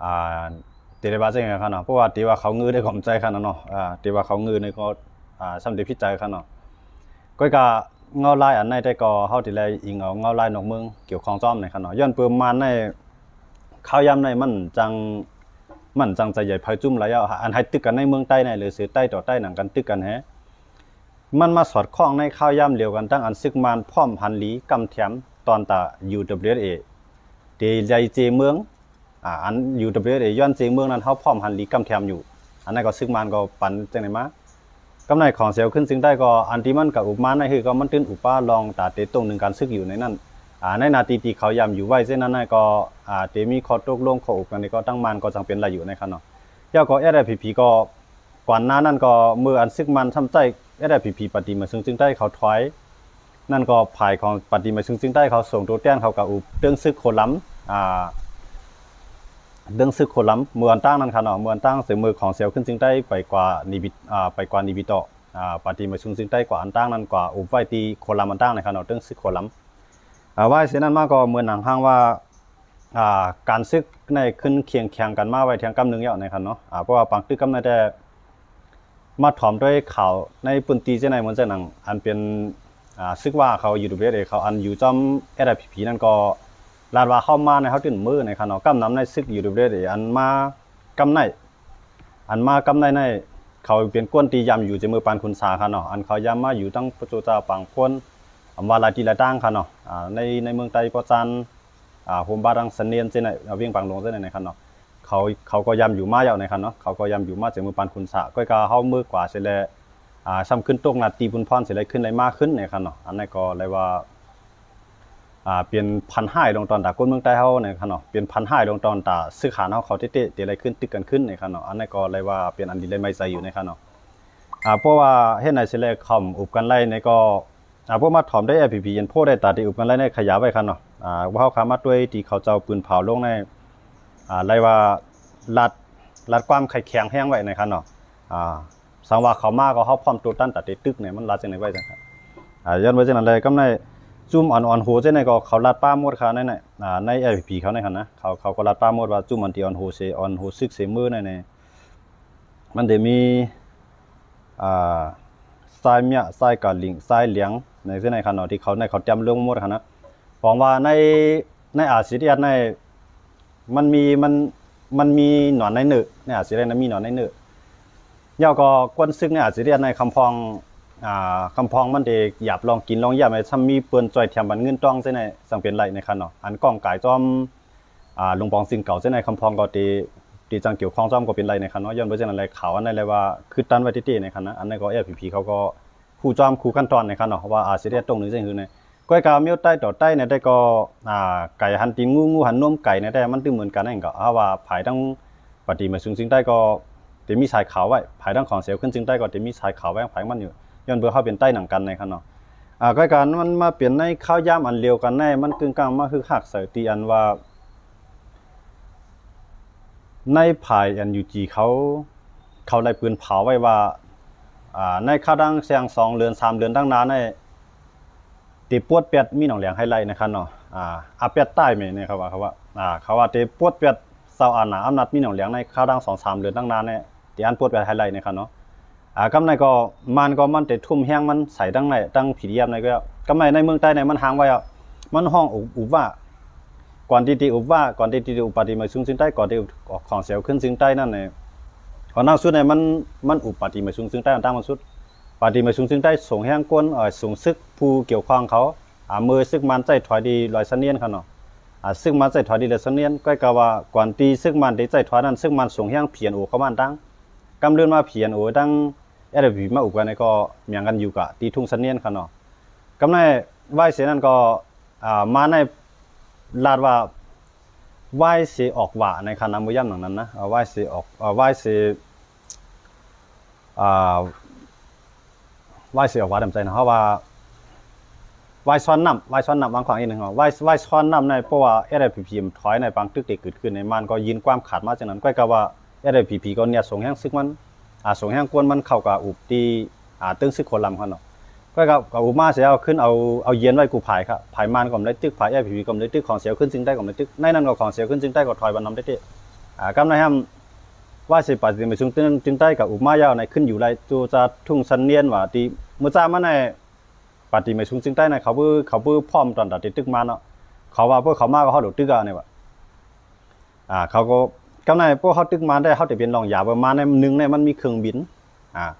ອ່າ ເຕໄດ້ວ່າຈັ່ງໃດຄັນເນາະ ເພາະວ່າເຕວ່າເຂົາງືໄດ້ກວມໃຈຄັນເນາະ ອ່າ ເຕວ່າເຂົາງືນີ້ກໍ ອ່າ ຊ່ຳເຕຜິດໃຈຄັນເນາະ. ກໍກະເງົາລາຍອັນໃນແຕ່ກໍເຮົາເຕໄດ້ອີງເອົາເງົາລາຍນອກເມືອງກ່ຽວຂ້ອງພ້ອມໃນຄັນເນາະ ຍ້ອນປຶມມານໃນ ຄາວຍາມໃນມັນຈັ່ງ ມັນຈັ່ງຈະໃຫຍ່ເຜີຈຸ້ມຫຼາຍ ອັນໃຫ້ຕຶກກັນໃນເມືອງໃຕ້ໃນ ຫຼືເສືອໃຕ້ຕໍ່ໃຕ້ນັ້ນກັນຕຶກກັນແຮ ມັນມາສອດຄ່ອງໃນຄາວຍາມດຽວກັນ ທັງອັນຊຶກມານພ້ອມຫັນຫຼີກຳແຖມ ຕອນຕາ UWSA ເຕໄດ້ເຈເມືອງ ອ່າ ອັນ UWSA ຍ້ອນເຈເມືອງນັ້ນ ເຮົາພ້ອມຫັນຫຼີກຳແຖມຢູ່ ອັນນັ້ນກໍຊຶກມານກໍປັນຈັ່ງໃດມາ ກຳໃນຂອງເສວຂຶ້ນເຊີງໃຕ້ກໍ ອັນທີ່ມັນກະອຸບມາໃນຄືກໍມັນຕື່ນອຸບປາລອງຕາເຕຕົງໜຶ່ງການຊຶກຢູ່ໃນນັ້ນ ອ່າ ໃນໜ້າທີ່ທີ່ເຂົາຢາມຢູ່ໄວ້ເຊັ່ນນັ້ນນະ ກໍ ອ່າ ເຕມີຂໍ້ຕົກລົງຂໍ້ອົບກັນນີ້ ກໍທັງມານກໍຈັ່ງເປັນໄດ້ຢູ່ໃນຄັນເນາະ. ແລ້ວກໍ SSPP ກໍ ກ່ອນໜ້ານັ້ນກໍເມື່ອອັນຊຶກມານທຳໃຕ້ SSPP ປາຕີໄໝສູງເຊີງໃຕ້ເຂົາຖອຍ ນັ້ນກໍຝ່າຍຂອງປາຕີໄໝສູງເຊີງໃຕ້ເຂົາສົ່ງໂຕແທນເຂົາກະອຸບເຖິງຊຶກໂຄລຳ ອ່າ ເຖິງຊຶກໂຄລຳ ເມືອງອັນຕາງນັ້ນຄັນເນາະ ເມືອງອັນຕາງ ເຊິ່ງເມືອງຂອງເສວຂຶ້ນເຊີງໃຕ້ໄປກວ່ານີ້ ອ່າ ໄປກວ່ານີ້ບີຕໍ່ ອ່າ ປາຕີໄໝສູງເຊີງໃຕ້ກວ່າອັນຕາງນັ້ນ ກວ່າອົບໄວ້ທີ່ໂຄລຳອັນຕາງໃນຄັນເນາະ ເຖິງຊຶກໂຄລຳ. ອ່າ ວ່າເຊັ່ນນັ້ນມາກໍເໝືອນໜັງຫາງວ່າ ອ່າ ການຊຶກໃນຂຶ້ນຄຽງແຂງກັນມາໄວ້ທຽງກຳໜຶ່ງແລ້ວໃນຄັນເນາະ ອ່າ ເພາະວ່າປາງຕຶກກຳໃນແຕ່ ມາຖອມດ້ວຍຂ່າວໃນພື້ນທີ່ເຊັ່ນໃດ ເໝືອນຈັ່ງໜັງ ອັນເປັນ ອ່າ ຊຶກວ່າເຂົາ UWSA ເຂົາອັນຢູ່ຈອມ SSPP ນັ້ນກໍລາດວ່າເຮົາມາໃນເຮົາຕື່ນມືໃນຄັນເນາະ ກຳນຳໃນຊຶກ UWSA ອັນມາກຳໃນ ອັນມາກຳໃນໃນ ເຂົາເປັນຄົນທີ່ຢາມຢູ່ຈາກເມືອງປານຂຸນສາຄັນເນາະ ອັນເຂົາຢາມມາຢູ່ທັງປະໂຈຕາປາງໂພນ ອຳວ່າຫຼາຍທີ່ຫຼາຍຕ່າງຄັນເນາະ ອ່າ ໃນ ໃນເມືອງໃຕ້ປະຈານ ອ່າ ໂຮມບາດທາງສະເໜຽນເຊັ່ນໃດ ວຽງປາງຫຼວງເຊັ່ນໃດໃນຄັນເນາະ ເຂົາ ເຂົາກໍຢາມຢູ່ມາແລ້ວໃນຄັນເນາະ ເຂົາກໍຢາມຢູ່ມາຈາກເມືອງປານຂຸນສາ ກໍກະເຮົາເມືອກວ່າເສຍແລ້ວ ອ່າ ຊ້ຳຂຶ້ນຕົກໜ້າຕີບຸນພອນເສຍແລ້ວ ຂຶ້ນໄດ້ມາຂຶ້ນໃນຄັນເນາະ ອັນນັ້ນກໍເລີຍວ່າ ອ່າ ເປັນຝັນຮ້າຍລົງຕອນຕາຄົນເມືອງໃຕ້ເຮົາໃນຄັນເນາະ ເປັນຝັນຮ້າຍລົງຕອນຕາຊຶກຫານເຮົາເຂົາເຕະໆ ເຕໄດ້ຂຶ້ນຕຶກກັນຂຶ້ນໃນຄັນເນາະ ອັນນັ້ນກໍເລີຍວ່າເປັນອັນດີໃນໄໝໃຈຢູ່ໃນຄັນເນາະ ອ່າ ເພາະວ່າເຮັດໃດເສຍແລ້ວເຂົາອຸບກັນໄດ້ໃນກໍ ອ່າ ເພາະມາຖອມໄດ້ SSPP ເຫັນໂພໄດ້ຕາທີ່ອຸບກັນໄດ້ໃນຂະຫຍາຍໄວ້ຄັນເນາະ ອ່າ ພວກເຮົາຄາມາດ້ວຍທີ່ເຂົາເຈົ້າປືນເຜົາລົງໃນ ອ່າ ໄລ່ວ່າລັດ ລັດຄວາມໄຂແຂງແຮງໄວ້ໃນຄັນເນາະ ອ່າ ສັງວ່າເຂົາມາກໍເຮົາພ້ອມໂຕ້ຕ້ານຕາເຕະຕຶກໃນມັນລາດຈັ່ງໃດໄວ້ຈັ່ງຊັ້ນ ອ່າ ຍ້ອນວ່າຈັ່ງນັ້ນແຫຼະ ກຳໃນຈຸ້ມອ່ອນໆໂຫເຊັ່ນໃດກໍເຂົາລາດປາໝົດຄ່ະ ໃນ ໃນ ອ່າ ໃນ SSPP ເຂົາໃນຫັ້ນນະ ເຂົາ ເຂົາກໍລາດປາໝົດວ່າຈຸ້ມອັນທີ່ອ່ອນໂຫເສ ອ່ອນໂຫຊຶກເສມືໃນ ໃນ ມັນໄດ້ມີ ອ່າ ຊາຍເມຍ ຊາຍກາລິງ ຊາຍຫຼຽງ ໃນເຊັ່ນໃດຄັນເນາະ ທີ່ເຂົາ ໃນເຂົາຕຽມລົງໝົດຫັ້ນນະ ບອກວ່າໃນ ໃນ RCSS ໃນ ມັນມີ ມັນ ມັນມີໜອນໃນເນີ ໃນ RCSS ນະ ມີໜອນໃນເນີ ແລ້ວກໍຄົນຊຶກໃນ RCSS ໃນຄຳພອງ ອ່າ ຄຳພອງມັນໄດ້ຢາບລອງກິນລອງຢ້ຽມໃຫ້ ຊ້ຳມີເພິ່ນຊ່ອຍຖຽມບັນເງິນຕອງເຊັ່ນໃດ ຈັ່ງເປັນໄດ້ໃນຄັນເນາະ ອັນກ້ອງກາຍຈອມ ອ່າ ຫຼວງປອງສິງເກົ່າເຊັ່ນໃດ ຄຳພອງກໍທີ່ ທີ່ຈັ່ງກ່ຽວຂ້ອງພ້ອມກໍເປັນໄດ້ໃນຄັນເນາະ ຍ້ອນບໍ່ເຊັ່ນນັ້ນແລ້ວຂ່າວອັນໃດແຫຼະວ່າຄືຕັນໄວ້ເຕະໆໃນຄັນນະ ອັນນັ້ນກໍ SSPP ເຂົາກໍຮູ້ຈອມຄູ່ຂັ້ນຕອນໃນຄັນເນາະ ວ່າ RCSS ຕົງໜຶ່ງຈັ່ງຄືໃນ ກໍກະມີໃຕ້ຕໍ່ໃຕ້ໃນແຕ່ກໍ ອ່າ ໄກ່ຫັນຕີນງູ ງູຫັນນົມໄກ່ໃນແຕ່ມັນຕື່ມເໝືອນກັນນັ້ນກໍ ເຮົາວ່າພາຍທັງປາຕີໄໝສູງເຊີງໃຕ້ກໍ ເຕມີສາຍຂາວໄວ້ ພາຍທັງຂອງເສວຂຶ້ນເຊີງໃຕ້ກໍເຕມີສາຍຂາວໄວ້ຂອງພາຍມັນຢູ່ ຍ້ອນເບິ່ງເຮົາເປັນໃຕ້ໜັງກັນໃນຄັນເນາະ ອ່າ ກໍກະມັນມາເປັນໃນຄາວຍາມອັນດຽວກັນໃນ ມັນກຶ່ງກ້າງມາຮຶກຮັກໃສ່ທີ່ອັນວ່າ ໃນຝ່າຍ NUG ເຂົາ ເຂົາໄດ້ປືນເຜົາໄວ້ວ່າ ອ່າ ໃນຄາວດາງແຊງສອງເດືອນສາມເດືອນຕັ້ງໜ້າໃນ ເຕປົດແປດມີໜອງແຫຼງໄຮໄລນະຄັນເນາະ ອ່າ ອາແປດຕາຍແມ່ນເຂົາວ່າ ເຂົາວ່າ ອ່າ ເຂົາວ່າເຕປົດແປດເຊົາອານາອຳນາດມີໜອງແຫຼງໃນຄາວດາງສອງສາມເດືອນຕັ້ງໜ້າໃນ ທີ່ອັນປົດແປດໄຮໄລນະຄັນເນາະ ອ່າ ກຳໃນກໍ ມັນກໍມັນໄດ້ທຸ່ມແຮງມັນໃສ່ທັງໃນ ທັງ PDF ໃນກໍ ກຳໃນໃນເມືອງໃຕ້ໃນມັນຫາງໄວ້ອະ ມັນຮ້ອງອຸບ ອຸບວ່າ ກ່ອນທີ່ ທີ່ອຸບວ່າ ກ່ອນທີ່ ທີ່ ທີ່ອຸບປາຕີໄໝສູງເຊີງໃຕ້ ກ່ອນທີ່ອອກຂອງເສວຂຶ້ນເຊີງໃຕ້ນັ້ນ ອັນໜັກສຸດໃນມັນ ມັນອຸບປາຕີໄໝສູງເຊີງໃຕ້ອັນຕາງມັນສຸດ ປາຕີໄໝສູງເຊີງໃຕ້ສົ່ງແຮງກົນ ເອີ ສົ່ງຊຶກຜູ້ກ່ຽວຂ້ອງເຂົາ ອ່າ ເມື່ອຊຶກມານໃຊ້ຖອຍທີ່ລອຍສະເໜຽນເຂົາເນາະ ອ່າ ຊຶກມານໃຊ້ຖອຍທີ່ລອຍສະເໜຽນ ກໍກະວ່າກ່ອນທີ່ຊຶກມານໄດ້ໃຊ້ຖອຍນັ້ນ ຊຶກມານສົ່ງແຮງ PNO ເຂົ້າມາອັນຕາງ ກຳເລື່ອນມາ PNO ທັງ SSPP ມາອຸບກັນໃນກໍມຽງກັນຢູ່ກະທີ່ທຸ່ງສະເໜຽນເຂົາເນາະ ກຳໃນວາຍເສນັ້ນກໍ ອ່າ ມາໃນລາດວ່າ ວາຍເສອອກຫວາໃນຄັນນຳບໍ່ຢ້ຳໜັງນັ້ນນະ ເອີ ວາຍເສອອກ ເອີ ວາຍເສ ອ່າ ວາຍເສອອກຫວານຳໃຈນະ ເຮົາວ່າ ວາຍຊ້ອນນ້ຳ ວາຍຊ້ອນນ້ຳ ວາງຂວາງອີກໜຶ່ງ ເຮົາ ວາຍ ວາຍຊ້ອນນ້ຳໃນ ເພາະວ່າ SSPP ມັນຖອຍໃນ ປາງຕຶກທີ່ເກີດຂຶ້ນໃນ ມັນກໍຍື່ນຄວາມຂາດມາຈັ່ງນັ້ນ ກໍກະວ່າ SSPP ກໍແນວສົ່ງແຮງຊຶກມັນ ອ່າ ສົ່ງແຮງກວນມັນເຂົ້າກະອຸບທີ່ ອ່າ ຕຶງຊຶກໂຄລຳເຂົາເນາະ ກໍ ກໍ ກໍອຸບມາເສຍ ເອົາຂຶ້ນ ເອົາ ເອົາຢຽນໄວ້ກູ່ຝ່າຍ ຝ່າຍມານກໍບໍ່ໄດ້ຕຶກ ຝ່າຍ SSPP ກໍບໍ່ໄດ້ຕຶກ ຂອງເສວຂຶ້ນເຊີງໃຕ້ກໍບໍ່ໄດ້ຕຶກ ໃນນັ້ນກໍຂອງເສວຂຶ້ນເຊີງໃຕ້ກໍຖອຍບັນນຳເຕະ ອາ ກຳນາຍຫ້າມວ່າຊິປາຕີໄມ້ສູງເຊິ່ງໃຕ້ກໍອຸບມາຍາວໃນຂຶ້ນຢູ່ໄລ່ໂຕຈາທຸ່ງຊັນນຽນວ່າ ທີ່ມື້ຈາມາໃນປາຕີໄມ້ສູງເຊິ່ງໃຕ້ນະ ເຂົາເບີ ເຂົາເບີພ້ອມຕອນຕາຕິດຕຶກມາເນາະ ເຂົາວ່າພວກເຂົາມາກໍເຮົາໂດດຕຶກອານີ້ວ່າ ອາ ເຂົາກໍ ກຳນາຍພວກເຮົາຕຶກມາໄດ້ ເຮົາໄດ້ເປັນລອງຢາວ່າມາໃນໜຶ່ງໃນມັນມີເຄື່ອງບິນ ອາ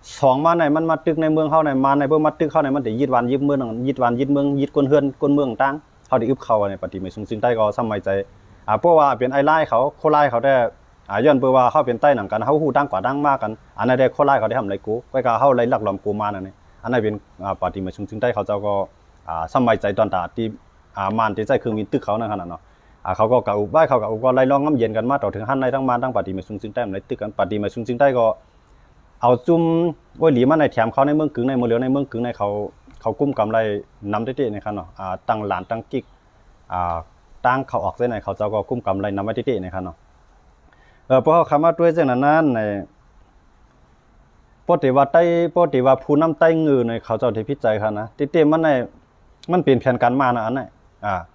ສອງມາໃນມັນມາຕຶກໃນເມືອງເຮົາໃນ ມາໃນເພິ່ນມາຕຶກເຮົາໃນ ມັນໄດ້ຍຶດບ້ານຍຶດເມືອງ ຍຶດບ້ານຍຶດເມືອງ ຍຶດຄົນເຮືອນຄົນເມືອງຕ່າງ ເຮົາໄດ້ອຶບເຂົ້າໃນປາຕີໄມ້ສູງເຊິ່ງໃຕ້ກໍຊ້ຳໄວໃຈ ອາ ເພາະວ່າເປັນອ້າຍລາຍເຂົາ ຄົນລາຍເຂົາແທ້ ອາ ຍ້ອນເພາະວ່າເຮົາເປັນໄຕ້ນຳກັນ ເຮົາຮູ້ຕ່າງກວ່າຕ່າງມາກັນ ອັນນັ້ນແດ່ຄົນລາຍເຂົາໄດ້ຫ້າມໄລ່ໂກ ໄວ້ກໍເຮົາໄລ່ລັກລອມໂກມານັ້ນ ອັນນັ້ນເປັນ ອາ ປາຕີໄມ້ສູງເຊິ່ງໃຕ້ເຂົາເຈົ້າກໍ ອາ ຊ້ຳໄວໃຈຕອນຕາທີ່ ອາ ມານທີ່ໃຊ້ເຄື່ອງບິນຕຶກເຂົານັ້ນຂະໜາດເນາະ ອາ ເຂົາກໍກະອຸບໄວ້ ເຂົາກະອຸບກໍໄລ່ລອງງຳເຢັນກັນມາ ຕໍ່ເຖິງຫັ້ນໃນທັງມານທັງປາຕີໄມ້ສູງເຊິ່ງໃຕ້ໄດ້ຕຶກກັນ ປາຕີໄມ້ສູງເຊິ່ງໃຕ້ກໍ ເອົາຈຸ່ມໂອ້ຍ ຫຼີມາໃນແຖມເຂົາໃນເມືອງກຶງໃນ ມື້ຫຼຽວໃນເມືອງກຶງໃນ ເຂົາ ເຂົາກຸມກຳໄລ່ນຳເຕະໆ ນີ້ຄັນເນາະ ອາ ຕັ້ງຫຼານຕັ້ງກິກ ອາ ຕ່າງເຂົ້າອອກໃສ່ໃນ ເຂົາເຈົ້າກໍກຸມກຳໄລ່ນຳໄວ້ເຕະໆ ນີ້ຄັນເນາະ ເອີ ພວກເຮົາຄຳວ່າດ້ວຍຈັ່ງນັ້ນນັ້ນໃນ ບໍ່ໄດ້ວ່າໃຕ້ ບໍ່ໄດ້ວ່າຜູ້ນຳໃຕ້ງືໃນ ເຂົາເຈົ້າທີ່ຜິດໃຈຄັນນະ ເຕະໆ ມັນໃນ ມັນເປັນແຜນການມານະ ອັນນັ້ນ ອາ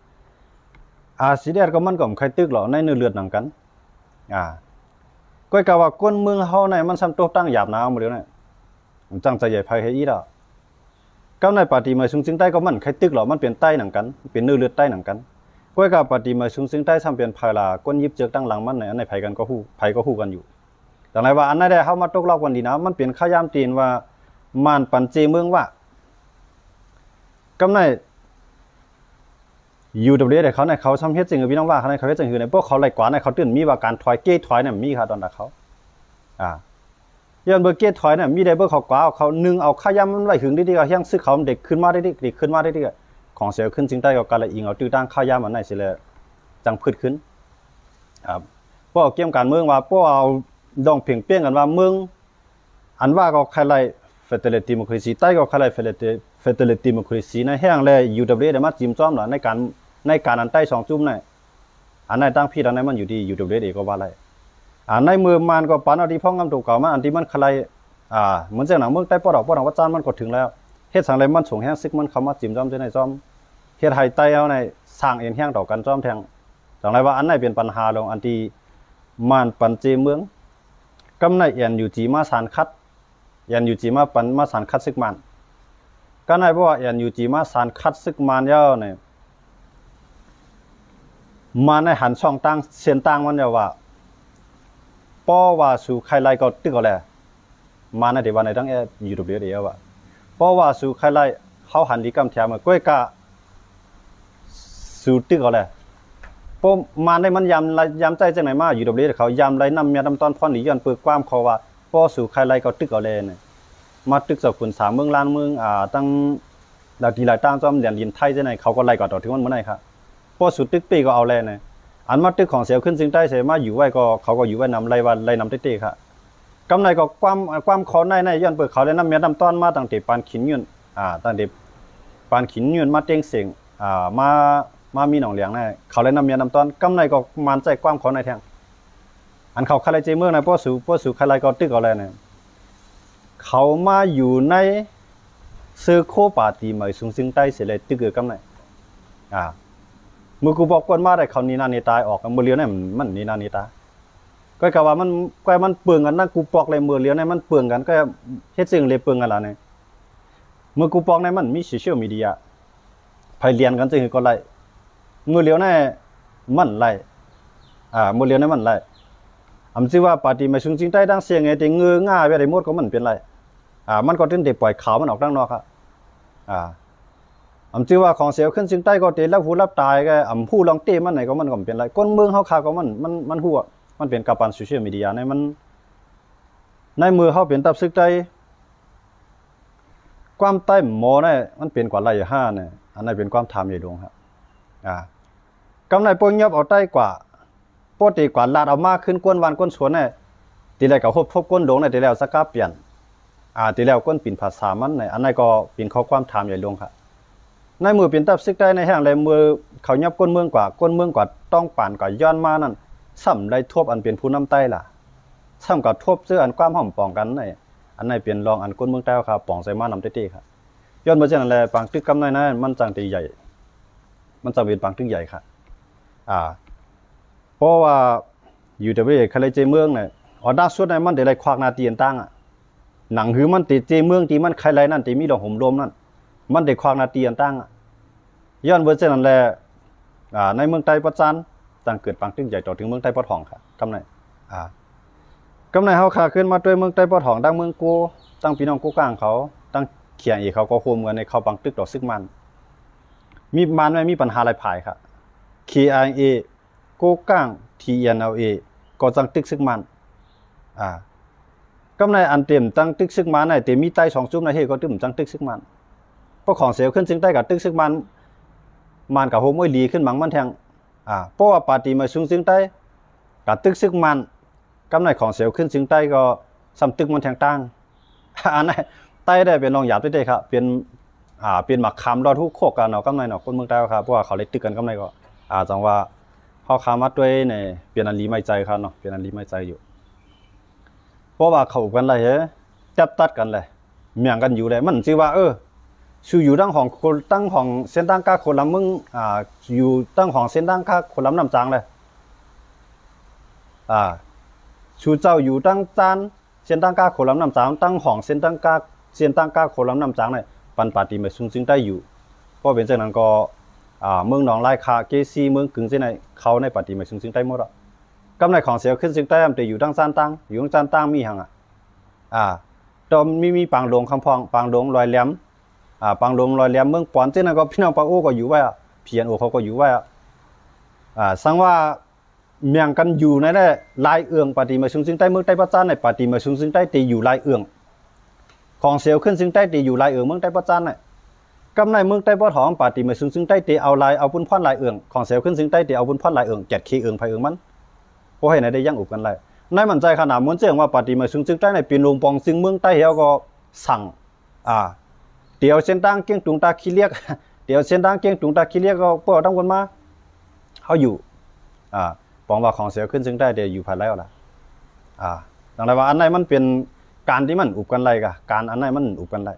ອາຊີແດດກໍມັນກໍບໍ່ໃຄ່ຕຶກຫຼອກ ໃນເນື້ອເລືອດນຳກັນ ອາ ກ້ອຍກະວ່າຄົນເມືອງເຮົາໃນ ມັນຊ້ຳຕົກຕັ້ງຫຍາບໜາມື້ດຽວໃນ ມັນຈັ່ງຈະໃຫຍ່ໃຜໃຫ້ອີດອະ ກັບໃນປາຕີໄມ້ສູງເຊິ່ງໃຕ້ກໍມັນໃຄ່ຕຶກຫຼອກ ມັນເປັນໄຕ້ນຳກັນ ເປັນເນື້ອເລືອດໄຕ້ນຳກັນ ກ້ອຍກະປາຕີໄມ້ສູງເຊິ່ງໃຕ້ຊ້ຳເປັນໃຜລະ ຄົນຢິບເຈືອກຕັ້ງຫຼັງມັນໃນ ອັນໃນໃຜກັນກໍຮູ້ ໃຜກໍຮູ້ກັນຢູ່ ຈັ່ງໃດວ່າອັນໃດແດ່ ເຮົາມາຕົກລອບກັນດີນະ ມັນເປັນຄະຍາມຕີນວ່າ ມານປັນເຈເມືອງວ່າ ກຳໃນ UWSA ເຂົາໃນ ເຂົາຊ້ຳເຮັດຈັ່ງຄື ພີ່ນ້ອງວ່າເຂົາໃນ ເຂົາເຮັດຈັ່ງຄືໃນ ພວກເຂົາໄລ່ກວາດໃນ ເຂົາຕື່ນມີວ່າການຖອຍ ເກຖອຍນະ ມີຄ່າຕອນຕາເຂົາ ອາ ຍ້ອນເບີເກຖອຍນະ ມີໄດ້ເບີເຂົາກວາດ ເຂົາໜຶ່ງເອົາຄະຍາມມັນໄວ້ຫຶງດີໆ ກໍຮຽງຊຶກເຂົາເດັກຂຶ້ນມາໄດ້ ເດັກຂຶ້ນມາໄດ້ ຂອງເສວຂຶ້ນຊິງໃຕ້ກໍກະລະອີງເອົາຕື້ຕ່າງຄະຍາມອັນໃນຊິແລ ຈັ່ງພຶດຂຶ້ນ ອາ ພວກກຽມການເມືອງວ່າ ພວກເອົາດອງເພງປ່ຽງກັນວ່າເມືອງ ອັນວ່າກໍໃຄ່ໄລ່ federal democracy ໃຕ້ກໍໃຄ່ໄລ່ federal democracy ໃນແຫ່ງແລ UWSA ໄດ້ມາຈິ້ມຈ້ອມລະ ໃນການ ໃນການອັນໃຕ້ສອງຈຸ້ມໃນ ອັນໃນຕັ້ງຜິດ ອັນໃນມັນຢູ່ທີ່ UWSA ກໍວ່າໄດ້ ອາ ໃນເມື່ອມານກໍປານເອົາທີ່ພອງງາມໂຕເກົ່າມາ ອັນທີ່ມັນໃຄ່ໄລ່ ອາ ເໝືອນຈັ່ງໜັງເມືອງໃຕ້ປອດອອກ ປອດອອກວັດຈັນ ມັນກໍເຖິງແລ້ວ ເຮັດສັງໃດມັນສົ່ງແຮງຊຶກມັນເຂົ້າມາຈິ້ມຈ້ອມເຈົ້າໃນຈ້ອມ ເຮັດໃຫ້ໄຕ້ເຮົາໃນສ້າງເອັນແຮງຕໍ່ກັນຈ້ອມແທງ ຈັ່ງໃດວ່າອັນໃນເປັນປັນຫາຫຼວງ ອັນທີ່ມານປັນເຈເມືອງ ກຳໃນ NUG ມາສານຂັດ NUG ມາປັນ ມາສານຂັດຊຶກມານ ກຳໃນເພາະວ່າ NUG ມາສານຂັດຊຶກມານແລ້ວນີ້ ມານໃນຫັນຊ່ອງທາງເສັ້ນທາງມັນແລ້ວວ່າ ເພາະວ່າສູໄຄໄລກໍຕຶກເອົາແລ ມານໃນທີ່ວ່າໃນທັງ UWSA ວ່າ ເພາະວ່າສູໄຄໄລ ເຮົາຫັນດີກຳແຖມ ກ້ອຍກະ ສູຕຶກເອົາແລ ເພາະມານໃນມັນຍາມ ຍາມໃຈຈັ່ງໃດມາ UWSA ເຂົາຍາມໄລນຳແມ່ນຳຕອນພອນດີ ຍ້ອນເປີກຄວາມເຂົາວ່າ ເພາະສູໄຄໄລກໍຕຶກເອົາແລ ມາຕຶກເຈົ້າຂຸນສາມເມືອງລ້ານເມືອງ ອາ ຕັ້ງ ລາວທີ່ລາຍຕ່າງຈອມແດນດິນໄທຈັ່ງໃດ ເຂົາກໍໄລ່ກວ່າຕໍ່ເຖິງວັນມື້ໃນຄ່ະ ເພາະສູຕຶກເປ້ກໍເອົາແລນະ ອັນມາຕຶກຂອງເສວຂຶ້ນຊິງໃຕ້ເສ ມາຢູ່ໄວ້ກໍ ເຂົາກໍຢູ່ໄວ້ນຳ ໄລ່ວ່າໄລ່ນຳເຕະໆຄ່ະ ກຳໃນກໍຄວາມ ຄວາມຂໍໃນໃນ ຍ້ອນເປີເຂົາໄດ້ນຳແມ່ນຳຕອນມາຕັ້ງແຕ່ປານຂີນຍືນ ອາ ຕັ້ງແຕ່ປານຂີນຍືນມາເຕັງເສັງ ອາ ມາ ມາມີໜອງຫຼຽງໃນ ເຂົາໄດ້ນຳແມ່ນຳຕອນ ກຳໃນກໍໝັ້ນໃຈຄວາມຂໍໃນແທ້ ອັນເຂົາຄະໄລເຈເມືອງນະ ພວກສູ ພວກສູຄະໄລກໍຕຶກເອົາແລ້ວນະ ເຂົາມາຢູ່ໃນເຊີໂຄປາຕີໄໝສູງຊຶງໃຕ້ເສແລ້ວຕຶກເອີກຳໃນ ອາ ມື້ກູປອກກວນມາໄດ້ເຂົາໜີໜ້າໜີຕາອອກ ມື້ລຽວນີ້ມັນໜີໜ້າໜີຕາ ກໍກະວ່າມັນ ກໍມັນເປິງກັນນະ ກູປອກແລະມື້ລຽວນີ້ມັນເປິງກັນ ກໍເຮັດເຊິ່ງເລເປິງກັນລະນີ້ ມື້ກູປອກນີ້ມັນມີໂຊຊຽວມີເດຍ ໃຜລຽນກັນຈັ່ງຄືກໍໄລ່ ມື້ລຽວນີ້ມັນໄລ່ ອາ ມື້ລຽວນີ້ມັນໄລ່ ອຳຈື່ວ່າປາຕີໄໝສູງຊຶງໃຕ້ດັ່ງເສຍງເອຕິເງືອງ່າແວໄດ້ໝົດກໍມັນເປັນໄລ່ ອາ ມັນກໍຈຶ່ງໄດ້ປ່ອຍຂ່າວມັນອອກດັ່ງນອກ ອາ ອາ ອຳຈື່ວ່າຂອງເສວຂຶ້ນຊຶງໃຕ້ກໍເຕະລັບຫູລັບຕາ ກໍອຳຮູ້ລອງເຕະມັນໃນກໍມັນກໍເປັນໄລ່ ຄົນເມືອງເຮົາຄາກໍມັນ ມັນ ມັນຮູ້ ມັນເປັນກາບປານໂຊຊຽວມີເດຍໃນມັນ ໃນເມື່ອເຮົາເປັນຕັບຊຶກໃຕ້ ຄວາມໃຕ້ໝໍໃນມັນເປັນກວ່າໄລ່ຫ້ານະ ອັນນັ້ນເປັນຄວາມຖາມໃຫຍ່ຫຼວງ ອາ ກຳໃນພວກຍອບເອົາໃຕ້ກວ່າ ປົກຕິກວ່າລາດເອົາມາຂຶ້ນກ້ນບ້ານກົ້ນສວນນະ ທີແລກກໍຮົບທົບກົ້ນດົງນະ ທີແລ້ວສະກາປ່ຽນ ອາ ທີແລ້ວກົ້ນປິ່ນຜາສາມັນນະ ອັນນັ້ນກໍເປັນຂໍ້ຄວາມຖາມໃຫຍ່ຫຼວງ ໃນເມື່ອເປັນຕັບຊຶກໃຕ້ໃນແຫ່ງໃດ ເມື່ອເຂົາຍອບກົ້ນເມືອງກວ່າ ກົ້ນເມືອງກວ່າຕ້ອງປານກວ່າຍ້ອນມານັ້ນ ຊ້ຳໄດ້ທົບອັນເປັນຜູ້ນຳໃຕ້ລະ ຊ້ຳກໍທົບເຈີອັນຄວາມຫ້ອມປອງກັນໃນ ອັນນັ້ນເປັນລອງອັນກົ້ນເມືອງໃຕ້ເຮົາຄາປອງໃສ່ມານຳເຕະໆ ຍ້ອນເມື່ອຈັ່ງນັ້ນແລ ປາງຕຶກກຳໃນນັ້ນມັນຈັ່ງໄດ້ໃຫຍ່ ມັນຈັ່ງເປັນປາງຕຶກໃຫຍ່ ອາ ເພາະວ່າ ຢູດັບເບິນຢູເອ ໄຄໄລ່ເຈເມືອງນະ ອັນລ່າສຸດນະ ມັນໄດ້ໄລ່ຄວັກໜ້າທີ່ຕ່າງໆ ອະ ໜັງຫືອມັນເຕະເຈເມືອງທີ່ມັນໄຄໄລ່ນັ້ນ ທີ່ມີດອກໂຫມໂລມນັ້ນ ມັນໄດ້ຄວັກໜ້າທີ່ຕ່າງໆ ອະ ຍ້ອນເພາະສະນັ້ນແຫຼະ ອາ ໃນເມືອງໃຕ້ປະຈານ ຈັ່ງເກີດປາງຕຶກໃຫຍ່ຕໍ່ເຖິງເມືອງໃຕ້ປະທ້ອງ ກຳໄນ ອາ ກຳໄນເຮົາຂ້າຂຶ້ນມາດ້ວຍເມືອງໃຕ້ປະທ້ອງ ທັງເມືອງໂກ ທັງພີ່ນ້ອງໂກກາງເຂົາ ທັງເຄໄອເອເຂົາກໍຮ່ວມກັນໃນເຂົ້າປາງຕຶກຕໍ່ສຶກມ້ານ ມີ ມ້ານແມ່ນມີປັນຫາຫຼາຍຝ່າຍ ເຄໄອເອ ໂກກາງ ທີເອັນແອລເອ ກໍຈັ່ງຕຶກຊຶກມ້ານ ອາ ກຳໄນອັນເຕັມຈັ່ງຕຶກຊຶກມ້ານ ໃນເຕັມມີໃຕ້ສອງຈຸມໃນເຮກໍຕື່ມຈັ່ງຕຶກຊຶກມ້ານ ເພາະຂອງເສຍຂຶ້ນຊຶງໃຕ້ກໍຕຶກຊຶກມ້ານ ມ້ານກໍໂຮມໂອ້ຍຫຼີຂຶ້ນມັງມັນແທງ ອາ ເພາະວ່າປາຕີມາຊຸງຊຶງໃຕ້ກໍຕຶກຊຶກມ້ານ ກຳໄນຂອງເສຍຂຶ້ນຊຶງໃຕ້ກໍຊ້ຳຕຶກມັນແທງຕ່າງ ອັນນັ້ນ ໃຕ້ໄດ້ເປັນລອງຢາບເດ້ໆ ເປັນ ອ່າ ເປັນໝາກຂາມລອດຫູໂຄກກັນເນາະ ກຳໄນເນາະ ຄົນເມືອງໃຕ້ເຮົາ ເພາະວ່າເຂົາໄດ້ຕຶກກັນກຳໄນກໍ ອ່າ ຈັ່ງວ່າເຮົາຄາມາດ້ວຍໃນ ເປັນອັນດີໄມ້ໃຈຄັນເນາະ ເປັນອັນດີໄມ້ໃຈຢູ່ ເພາະວ່າເຂົາກັນໄດ້ເຮ ຈັບຕັດກັນແຫຼະ ແມ່ງກັນຢູ່ແຫຼະ ມັນຊິວ່າ ເອີ ຊູຢູ່ທາງຫ້ອງ ທາງຫ້ອງເສັ້ນທາງກາໂຄລຳເມືອງ ອ່າ ຢູ່ທາງຫ້ອງເສັ້ນທາງກາໂຄລຳນ້ຳຈາງແຫຼະ ອ່າ ຊູເຈົ້າຢູ່ທາງຈານ ເສັ້ນທາງກາໂຄລຳນ້ຳຈາງ ທາງຫ້ອງເສັ້ນທາງກາ ເສັ້ນທາງກາໂຄລຳນ້ຳຈາງໃນ ປັນປາຕີມາຊຸງຊຶງໃຕ້ຢູ່ ເພາະເປັນຈັ່ງນັ້ນກໍ ອ່າ ເມືອງໜອງລາຍຄາ ເກຊີ ເມືອງກຶງ ຈັ່ງໃນ ເຂົ້າໃນປາຕີມາຊຸງຊຶງໃຕ້ໝົດ ກຳໄນຂອງເສຍຂຶ້ນຊຶງໃຕ້ ມັນໄດ້ຢູ່ທາງຊານຕ່າງ ຢູ່ທາງຊານຕ່າງມີຫຍັງ ອ່າ ອ່າ ຕ້ອງມີ ມີປາງຫຼວງຄຳພອງ ປາງຫຼວງລອຍແຫຼມ ອ່າ ປາງຫຼວງລອຍແຫຼມ ເມືອງປອນ ຈັ່ງນັ້ນກໍ ພີ່ນ້ອງປາໂອກໍຢູ່ໄວ້ ພີເອັນໂອເຂົາກໍຢູ່ໄວ້ ອ່າ ສັງວ່າ ແມ່ງກັນຢູ່ໃນລາຍເອື້ອງ ປາຕີມາຊຸງຊຶງໃຕ້ ເມືອງໃຕ້ປະຈານໃນ ປາຕີມາຊຸງຊຶງໃຕ້ ເຕຢູ່ລາຍເອື້ອງ ຂອງເສຍຂຶ້ນຊຶງໃຕ້ ເຕຢູ່ລາຍເອື້ອງ ເມືອງໃຕ້ປະຈານໃນ ກຳໄນເມືອງໃຕ້ປະທ້ອງ ປາຕີມາຊຸງຊຶງໃຕ້ ເຕເອົາລາຍ ເອົາປຸນພອນລາຍເອື້ອງ ຂອງເສຍຂຶ້ນຊຶງໃຕ້ ເຕເອົາປຸນພອນລາຍເອື້ອງ ແກດເຄເອື້ອງໃຜເອື້ອງມັນ ບໍ່ໃຫ້ໃນໄດ້ຍັງອຸບກັນໄດ້ ໃນໝັ້ນໃຈຂະໜາດ ໝູນເຈີງວ່າ ປາຕີມາຊຸງຊຶງໃຕ້ໃນ ເປັນໂລງປອງຊຶງເມືອງໃຕ້ແລ້ວກໍ ສັ່ງ ອ່າ ຕຽວເສັ້ນທາງກຽງຕຸງຕາຂີ້ເລກ ຕຽວເສັ້ນທາງກຽງຕຸງຕາຂີ້ເລກ ກໍເປີດທາງຄົນມາ ເຮົາຢູ່ ອ່າ ປອງວ່າຂອງເສຍຂຶ້ນຊຶງໃຕ້ ແຕ່ຢູ່ພາຍໃຕ້ລະ ອ່າ ດັ່ງນັ້ນວ່າ ອັນໃດມັນເປັນການທີ່ມັນອຸບກັນໄດ້ກະ ການອັນໃດມັນອຸບກັນໄດ້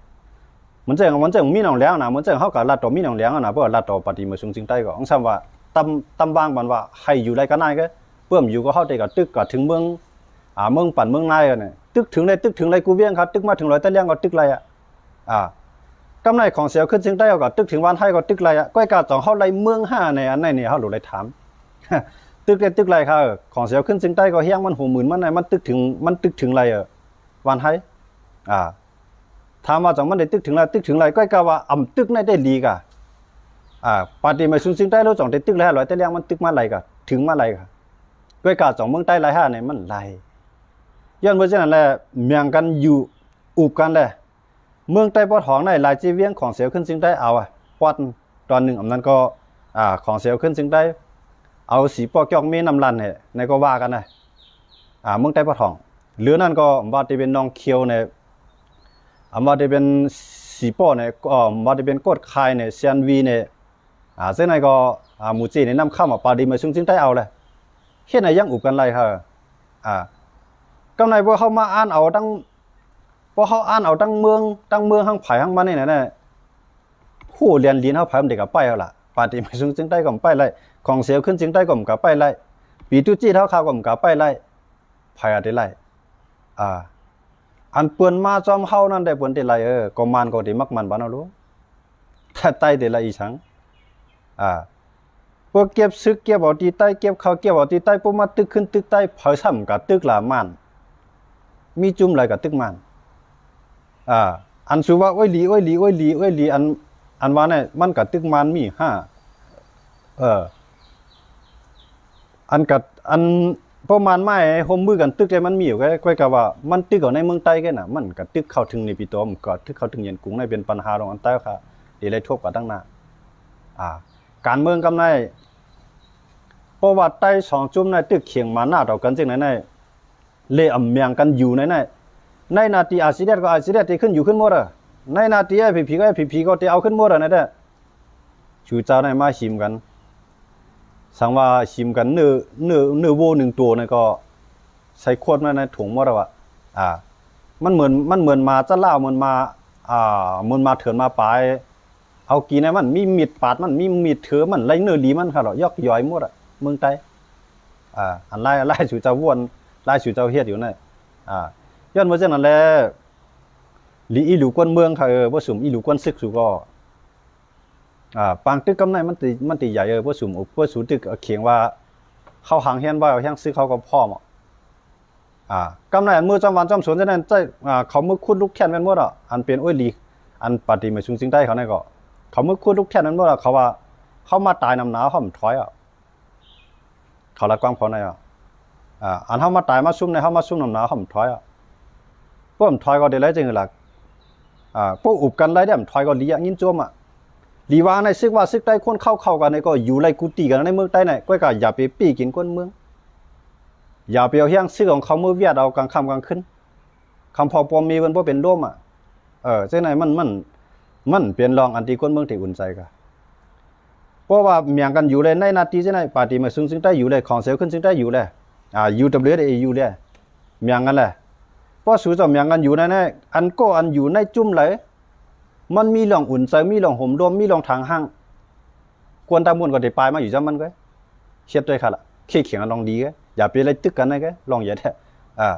ມັນຈັ່ງ ມັນຈັ່ງມີໜອງແຫຼງນະ ມັນຈັ່ງເຮົາກໍລັດຕໍ່ມີໜອງແຫຼງນະ ເພາະວ່າລັດຕໍ່ປາຕີມາຊຸງຊຶງໃຕ້ກໍ ອັນຊ້ຳວ່າ ຕຳ ຕຳວາງບັນວ່າ ໃຫ້ຢູ່ໄດ້ກໍນາຍກໍ ເພີ່ມຢູ່ກໍເຮົາແຕ່ກໍຕຶກກໍເຖິງເມືອງ ອ່າ ເມືອງປັນເມືອງນາຍກັນ ຕຶກເຖິງໄດ້ ຕຶກເຖິງໄດ້ກູວຽງ ຄັນຕຶກມາເຖິງລອຍຕາຫຼຽງກໍຕຶກໄດ້ ອ່າ ກຳໄນຂອງເສຍຂຶ້ນຊຶງໃຕ້ ເຮົາກໍຕຶກເຖິງວານໄຮກໍຕຶກໄດ້ ກ້ອຍກາຈອງເຮົາໄລ່ເມືອງຫ້າໃນອັນໃນນີ້ ເຮົາໂລດໄດ້ຖາມ ຕຶກໄດ້ຕຶກໄດ້ ຂອງເສຍຂຶ້ນຊຶງໃຕ້ກໍແຮງມັນຫົວໝື່ນມັນ ມັນຕຶກເຖິງ ມັນຕຶກເຖິງໄລ່ ວານໄຮ ອ່າ ຖາມວ່າຈອງມັນໄດ້ຕຶກເຖິງໄລ່ ຕຶກເຖິງໄລ່ ກ້ອຍກາວ່າອຳຕຶກໃນໄດ້ດີກະ ອ່າ ປາຕີມາຊຸງຊຶງໃຕ້ ໂລດຈອງໄດ້ຕຶກໄລ່ ລອຍຕາຫຼຽງມັນຕຶກມາໄລ່ກະ ເຖິງມາໄລ່ກະ ກ້ອຍກາຈອງເມືອງໃຕ້ໄລ່ຫ້າໃນມັນໄລ່ ຍ້ອນເພາະສະນັ້ນແຫຼະ ແມ່ງກັນຢູ່ ອຸບກັນແຫຼະ ເມືອງໃຕ້ປະທ້ອງໃນ ລາຍເຈວຽງຂອງເສຍຂຶ້ນຊຶງໃຕ້ ເອົາ ອາ ປອດຕອນໜຶ່ງ ອຳນັ້ນກໍ ອ່າ ຂອງເສຍຂຶ້ນຊຶງໃຕ້ ເອົາສີປ້ອກຈອກເມນ້ຳລັນໃນ ໃນກໍວ່າກັນນະ ອ່າ ເມືອງໃຕ້ປະທ້ອງ ຫຼືນັ້ນກໍບໍ່ວ່າຈະເປັນໜອງຂຽວໃນ ອຳວ່າຈະເປັນສີປ້ອໃນ ກໍບໍ່ວ່າຈະເປັນໂກດຄາຍໃນ ຊຽນວີໃນ ອ່າ ເຊັ່ນນັ້ນກໍ ອ່າ ໝູເຈໃນນ້ຳຄຳ ປາດີມາຊຸງຊຶງໃຕ້ເອົາແຫຼະ ເຮັດໃຫ້ຍັງອຸບກັນໄລ່ ອ່າ ກຳໃນພວກເຮົາມາອ່ານເອົາທັງ ພວກເຮົາອ່ານເອົາທັງເມືອງ ທັງເມືອງ ທັງໃຜທັງມັນນີ້ນະ ໂຫ ແລນລິນເຮົາໃຜມັນໄດ້ກະໄປເອົາລະ ປາດີມາຊຸງຊຶງໃຕ້ກໍໄປໄລ່ ຂອງເສຍຂຶ້ນຊຶງໃຕ້ກໍກະໄປໄລ່ ປີຕຸຈີດເຮົາຂ້າກໍກະໄປໄລ່ ໃຜອາດໄດ້ໄລ່ ອ່າ ອັນເພິ່ນມາຈອມເຮົານັ້ນໄດ້ ເພິ່ນໄດ້ໄລ່ ເອີ ກໍມານກໍໄດ້ມັກມັນບາດເຮົາໂລ ແຕ່ໃຕ້ໄດ້ໄລ່ອີ່ສັງ ອ່າ ພວກເກັບຊຶກເກັບເອົາທີ່ໃຕ້ ເກັບເຂົ້າເກັບເອົາທີ່ໃຕ້ ພວກມາຕຶກຂຶ້ນຕຶກໃຕ້ ເພິ່ນຊ້ຳກະຕຶກລະມານ ມີຈຸ່ມໃດກະຕຶກມານ ອ່າ ອັນສູວ່າ ໂອ້ຍຫຼີ ໂອ້ຍຫຼີ ໂອ້ຍຫຼີ ໂອ້ຍຫຼີ ອັນ ອັນວ່ານັ້ນ ມັນກະຕຶກມານມີຫ້າ ເອີ ອັນກະ ອັນ ພວກມານມາໃຫ້ຮ່ວມມືກັນຕຶກໄດ້ ມັນມີຢູ່ ຂ້ອຍ ຂ້ອຍກະວ່າ ມັນຕຶກເອົາໃນເມືອງໃຕ້ແກນະ ມັນກະຕຶກເຂົ້າເຖິງເນປິໂຕ ມັນກະຕຶກເຂົ້າເຖິງຢຽນກຸງ ໃນເປັນປັນຫາຂອງອັນໃຕ້ ຂ້າ ທີ່ໄດ້ທົບກັນຕັ້ງໜ້າ ອ່າ ການເມືອງກຳໃນ ເພາະວ່າໃຕ້ສອງຈຸ່ມໃນຕຶກຂຽງມາໜ້າຕໍ່ກັນຈັ່ງໃດໃນ ເລອຳແມງກັນຢູ່ໃນ ໃນ ໃນໜ້າທີ່ອາຊີແດດກໍອາຊີແດດທີ່ຂຶ້ນຢູ່ຂຶ້ນໝົດ ໃນໜ້າທີ່ເອັຟພີພີກໍເອັຟພີພີກໍທີ່ເອົາຂຶ້ນໝົດ ໃນແທ້ ຊູເຈົ້າໃນມາຫິມກັນ ສັງວ່າຫິມກັນ ເນື້ອ ເນື້ອ ເນື້ອໂວໜຶ່ງໂຕນັ້ນກໍໃສ່ຂວດມາໃນຖົງໝົດແລ້ວ ອ່າ ມັນເໝືອນ ມັນເໝືອນໝາຈະລາວ ເໝືອນໝາ ອ່າ ເໝືອນໝາເຖື່ອນໝາປາຍ ເອົາກີນໃຫ້ມັນ ມີມີດປາດມັນ ມີມີດເຖືມັນ ໄລ່ເນື້ອລີມັນ ຂ້າເນາະ ຢອກຢອຍໝົດ ເມືອງໃຕ້ ອ່າ ອັນຫຼາຍ ຫຼາຍສູ່ເຈົ້າວນ ຫຼາຍສູ່ເຈົ້າເຮັດຢູ່ນັ້ນ ອ່າ ຍ້ອນວ່າຈັ່ງນັ້ນແຫຼະ ອີ່ຫຼູກວນເມືອງເຂົາ ເອີ ບໍ່ສຸມອີ່ຫຼູກວນສຶກສູ່ກໍ ອ່າ ປາງຕຶກກຳໄນມັນຕິ ມັນຕິໃຫຍ່ ເອີ ບໍ່ສຸມ ບໍ່ສູ່ຕຶກຂຽງວ່າ ເຮົາຫາງແຮງໄວ້ ເອົາແຮງຊຶກເຮົາກໍພ້ອມ ອ່າ ກຳໄນອັນມືຈອມວານຈອມສວນຈັ່ງນັ້ນ ອ່າ ເຂົາມືຂຸດລຸກແທ່ນແມ່ນໝົດ ອັນເປັນ ໂອ້ຍ ລີ ອັນປາຕີໄໝສູງຊິງໃຕ້ເຂົານັ້ນກໍ ເຂົາມືຂຸດລຸກແທ່ນແມ່ນໝົດ ເຂົາວ່າ ເຮົາມາຕາຍນຳໜາວ ເຮົາບໍ່ຖອຍ ເຂົາລະກວາມເຂົາໃນ ອ່າ ອັນເຮົາມາຕາຍມາຊຸມໃນ ເຮົາມາຊຸມນຳໜາວ ເຮົາບໍ່ຖອຍ ພວກມັນຖອຍກໍໄດ້ຫຼາຍຈັ່ງລະ ອ່າ ພວກອຸບກັນໄດ້ ເດ້ມັນຖອຍກໍດີ ຍິນໂຈມ ດີວ່າໃນຊຶກວ່າຊຶກໃຕ້ ຄົນເຂົ້າ ເຂົ້າກັນນີ້ກໍຢູ່ໄລ່ກູຕີກັນໃນເມືອງໃຕ້ນີ້ ກໍ ກໍຢ່າໄປປີ້ກິນຄົນເມືອງ ຢ່າໄປເອົາແຮງຊຶກຂອງເຂົາມື້ວຽດເອົາກາງຄ່ຳກາງຄືນ ຄຳພໍ່ພໍ່ແມ່ເພິ່ນບໍ່ເປັນລົມ ເອີ ຈັ່ງໃດມັນ ມັນ ມັນເປັນເລື່ອງອັນທີ່ຄົນເມືອງທີ່ອຸ່ນໃຈກະ ເພາະວ່າແມ່ງກັນຢູ່ແລ້ວ ໃນນາທີຈັ່ງໃດ ປາຕີໄໝສູງຊິງໃຕ້ຢູ່ແລ້ວ ຂອງເສວຂຶ້ນຊິງໃຕ້ຢູ່ແລ້ວ ອ່າ ຢູດັບເບິນຢູເອັສເອຢູ່ແລ້ວ ແມ່ງກັນແຫຼະ ເພາະສູ່ເຈົ້າແມ່ງກັນຢູ່ໃນ ໃນ ອັນກໍອັນຢູ່ໃນຈຸ້ມໃດ ມັນມີເລື່ອງອຸ່ນໃຈ ມີເລື່ອງໂຮມລົມ ມີເລື່ອງຖາງຫ້າງ ຄວນຕາມ່ວນກໍໄດ້ປາຍມາຢູ່ຈຳມັນກໍ ເຮັດດ້ວຍຄັນລະ ເຄຂຽງລອງດີ ຢ່າໄປໄລ່ຕຶກກັນນະ ລອງຢ່າແທ້ ອ່າ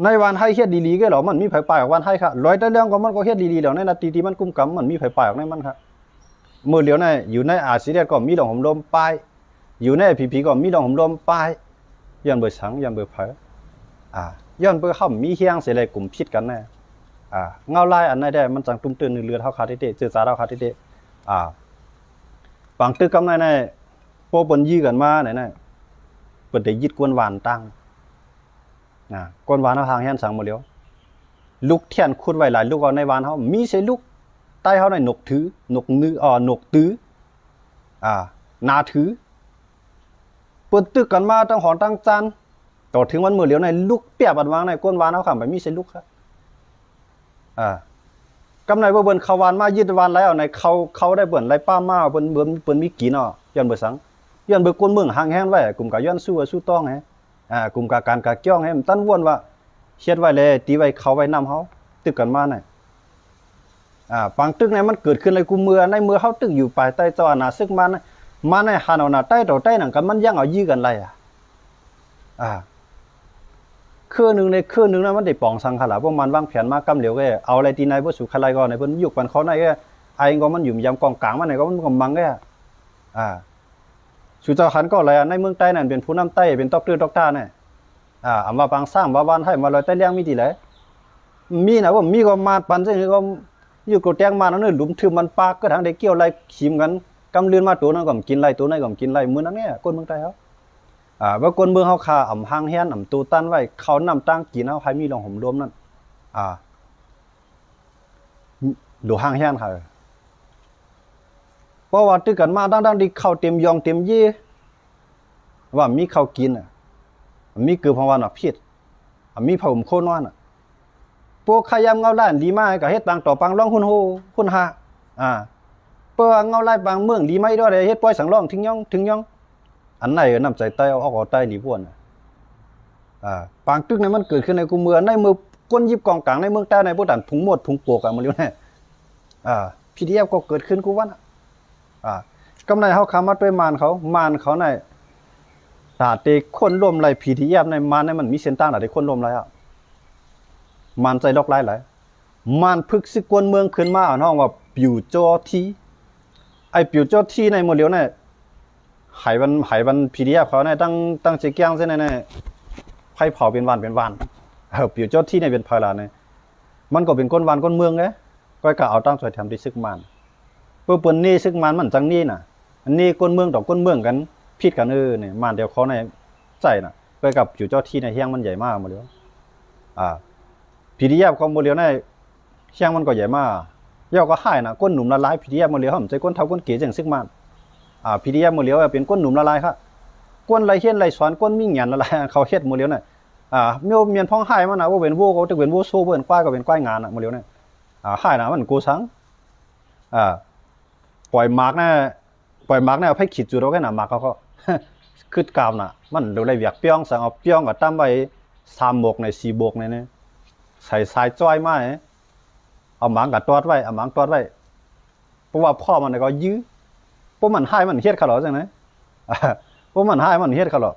ໃນວານໄຮເຮັດດີໆກໍລະ ມັນມີໃຜປາຍອອກວານໄຮຄະ ລອຍຕາເລື່ອງກໍມັນກໍເຮັດດີໆແລ້ວ ໃນນາທີທີ່ມັນກຸ້ມກຳ ມັນມີໃຜປາຍອອກໃນມັນຄະ ມື້ຫຼຽວໃນຢູ່ໃນອາຊີເດດກໍມີເລື່ອງໂຮມລົມປາຍ ຢູ່ໃນພີພີກໍມີເລື່ອງໂຮມລົມປາຍ ຍ້ອນເບີສັງ ຍ້ອນເບີໃຜ ອ່າ ຍ້ອນເບີເຮົາມີແຮງເສຍແລ້ວກຸມຜິດກັນນະ ອ່າ ເງົາລາຍອັນໃດແດ່ ມັນຈັ່ງຕຸ້ມຕື່ນເລືອດເຮົາຄາເຕໆ ເຊື້ອຊາດເຮົາຄາເຕໆ ອ່າ ປາງຕຶກກຳໄນໃນ ພໍເພິ່ນຢື້ກັນມາໃນນັ້ນ ເພິ່ນໄດ້ຍຶດກວນວານຕັ້ງ ນະ ກວນວານເຮົາຫ່າງແຮນສັງໝົດແລ້ວ ລຸກແທ່ນຂຸດໄວ້ຫຼາຍລຸກ ເອົາໃນວານເຮົາມີໃສ່ລຸກ ໃຕ້ເຮົາໃນນົກຖື ນົກໜື ເອີ ນົກຕື້ ອ່າ ໜາຖື ເພິ່ນຕຶກກັນມາຕັ້ງຫອນຕັ້ງຈານ ຕໍ່ເຖິງວັນມື້ຫຼຽວໃນລຸກແປບອັນວາງໃນ ກວນວານເຮົາຂ້າມໄປມີໃສ່ລຸກ ອ່າ ກຳໄນວ່າເພິ່ນເຂົ້າວານມາຍຶດວານໄລ່ເອົາໃນ ເຂົ້າ ເຂົ້າໄດ້ເພິ່ນໄລ່ປ້າມາ ເພິ່ນ ເພິ່ນ ເພິ່ນມີກິນເນາະ ຍ້ອນເບີສັງ ຍ້ອນເບີກວນເມືອງຫາງແຮນໄວ້ ກຸມກະຍ້ອນສູ້ສູ້ຕ້ອງແຮ ອ່າ ກຸມກະການກະກ່ຽວແຮ ມັນຕັນວນວ່າ ເຮັດໄວ້ແລ ຕີໄວ້ເຂົ້າໄວ້ນຳເຮົາ ຕຶກກັນມາໃນ ອ່າ ປາງຕຶກໃນມັນເກີດຂຶ້ນໃນກູເມືອ ໃນເມື່ອເຮົາຕຶກຢູ່ພາຍໃຕ້ເຈົ້າອານາຊຶກມານ ມາໃນຫານເອົາໜ້າໃຕ້ຕໍ່ໃຕ້ໜັງກັນ ມັນຍັງເອົາຢື້ກັນໄລ່ ອ່າ ຄືໜຶ່ງໃນຄືໜຶ່ງນະ ມັນໄດ້ປອງສັງຄະລະ ພວກມັນວາງແຜນມາກຳຫຼຽວ ເອົາໄລ່ຕີໃນ ບໍ່ສູ້ຄະໄລ່ກໍໃນເພິ່ນຍຸກປັນເຂົາໃນ ໄອ້ກໍມັນຫຍຸ້ມຢຳກອງກາງມັນໃນກໍມັນກໍມັງ ອ່າ ສູ່ເຈົ້າຫັນກໍໄລ່ ໃນເມືອງໃຕ້ນັ້ນເປັນຜູ້ນຳໃຕ້ ເປັນຕອກເຕີຕອກຕານະ ອ່າ ອຳວ່າປາງຊ້າງ ວ່າວານໄທ ວ່າລອຍໃຕ້ລຽງ ມີທີ່ໃດ ມີນະ ບໍ່ມີກໍມາດປັນ ເຊັ່ນກໍຢູ່ກໍແຕງມາດເອົາເນີ ຫຼຸມທຶມມັນປາກ ກໍທັງໄດ້ກ່ຽວໄລ່ຂີມກັນ ກຳລື່ນມາໂຕນັ້ນກໍກິນໄລ່ ໂຕນັ້ນກໍກິນໄລ່ ມື້ນັ້ນແຫຼະ ຄົນເມືອງໃຕ້ເຮົາ ອ່າ ວ່າຄົນເມືອງເຮົາຄາ ອຳຫາງແຮນ ອຳໂຕຕັນໄວ້ ເຂົ້ານ້ຳຕາງກິນເຮົາ ໃຫ້ມີລອງຫົມລົມນັ້ນ ອ່າ ໂດຫາງແຮນ ເພາະວ່າຕຶກກັນມາ ທັງໆທີ່ເຂົ້າເຕັມຢອງເຕັມເຢ ວ່າມີເຂົ້າກິນ ມີເກີບຂອງຫວານໝາກພິດ ມີຜ້າຫົ່ມໂຄນອນ ພວກຂາຍຢາມເງົາລ້ານດີມາ ກໍເຮັດປາງຕໍ່ປາງລອງຮຸ່ນໂຮຮຸ່ນຮາ ອ່າ ເພາະວ່າເງົາລ້າຍບາງເມືອງດີມາອີກດອກ ເຮັດປ່ອຍສັງລອງທິງຍອງທິງຍອງ ອັນໃນນ້ຳໃຈໃຕ້ ເອົາອອກເອົາໃຕ້ດີພວນ ອ່າ ປາງຕຶກໃນມັນເກີດຂຶ້ນໃນກູເມືອ ໃນເມື່ອຄົນຢິບກອງກາງໃນເມືອງໃຕ້ໃນ ບໍ່ທັນຜຸງໝົດຜຸງໂປກ ອ່າ ມື້ລຽວໃນ ອ່າ ພີດີເອັຟ ກໍເກີດຂຶ້ນກູວັນ ອ່າ ກຳໃນເຮົາຄາມາດ້ວຍມານເຂົາ ມານເຂົາໃນ ຖ້າເຕະຄົນລົ້ມໄລ່ ພີດີເອັຟ ໃນມານໃນມັນມີເສັ້ນທາງ ຖ້າເຕະຄົນລົ້ມໄລ່ ອ່າ ມານໃສ່ລັອກລາຍຫຼາຍ ມານຝຶກຊຶກກວນເມືອງຂຶ້ນມາ ເຮົາຮ້ອງວ່າປິວຈໍທີ ໄອ້ປິວຈໍທີໃນມື້ລຽວໃນ ໄຫວັນ ໄຫວັນ ພີດີເອັຟ ເຂົາໃນ ຕັ້ງ ຕັ້ງເຊກຽງເຊັ່ນໃນ ໃນ ໄຟເຜົາເປັນຫວ່ານເປັນຫວ່ານ ເອີ ປິວຈໍທີໃນເປັນໃຜລະໃນ ມັນກໍເປັນຄົນບ້ານຄົນເມືອງເດ້ ຂ້ອຍກໍເອົາຕັ້ງຊ່ອຍແຖມທີ່ຊຶກມານ ເພື່ອເພິ່ນເນຊຶກມານ ມັນຈັ່ງນີ້ນະ ອັນນີ້ຄົນເມືອງຕໍ່ຄົນເມືອງກັນ ຜິດກັນ ເອີ ນີ້ມານແຖວເຂົາໃນໃຈນະ ຂ້ອຍກັບຢູ່ເຈົ້າທີ່ໃນແຮງມັນໃຫຍ່ມາກມື້ລຽວ ອ່າ ພີດີເອັຟ ຂອງມື້ລຽວໃນແຮງມັນກໍໃຫຍ່ມາ ແລ້ວກໍຮ້າຍນະ ຄົນໜຸ່ມລະຫຼາຍ ພີດີເອັຟ ມື້ລຽວ ບໍ່ໃຊ່ຄົນເຖົ້າຄົນເກຈັ່ງຊຶກມານ ອ່າ ພີດີເອັຟ ມື້ລຽວເປັນຄົນໜຸ່ມລະຫຼາຍ ຄົນໄລ່ຮຽນໄລ່ສອນ ຄົນມີຫຍັນລະຫຼາຍ ເຂົາເຮັດມື້ລຽວນະ ອ່າ ແມ່ນ ແມ່ນພ້ອງຮ້າຍມັນນະ ບໍ່ເປັນໂວ ກໍຈະເປັນໂວໂຊ ບໍ່ເປັນຄວາຍ ກໍເປັນຄວາຍງານນະ ມື້ລຽວນະ ອ່າ ຮ້າຍນະ ມັນໂກສັງ ອ່າ ປ່ອຍໝາກນະ ປ່ອຍໝາກນະ ເອົາໄຟຂີດຈຸດອອກໃຫ້ນະ ໝາກເຂົາກໍ ຄຶດກາມນະ ມັນບໍ່ໄດ້ວຽກ ປຽງສັງ ເອົາປຽງກໍຕຳໄວ້ ສາມໂບກໃນ ສີ່ໂບກໃນ ໃສ່ສາຍຈ້ອຍມາ ເອົາໝາກກໍຕອດໄວ້ ເອົາໝາກຕອດໄວ້ ເພາະວ່າພໍ່ມັນກໍຢື້ ພວກມັນຮ້າຍມັນເຮັດເຂົາຫຼໍຈັ່ງໃດ ພວກມັນຮ້າຍມັນເຮັດເຂົາຫຼໍ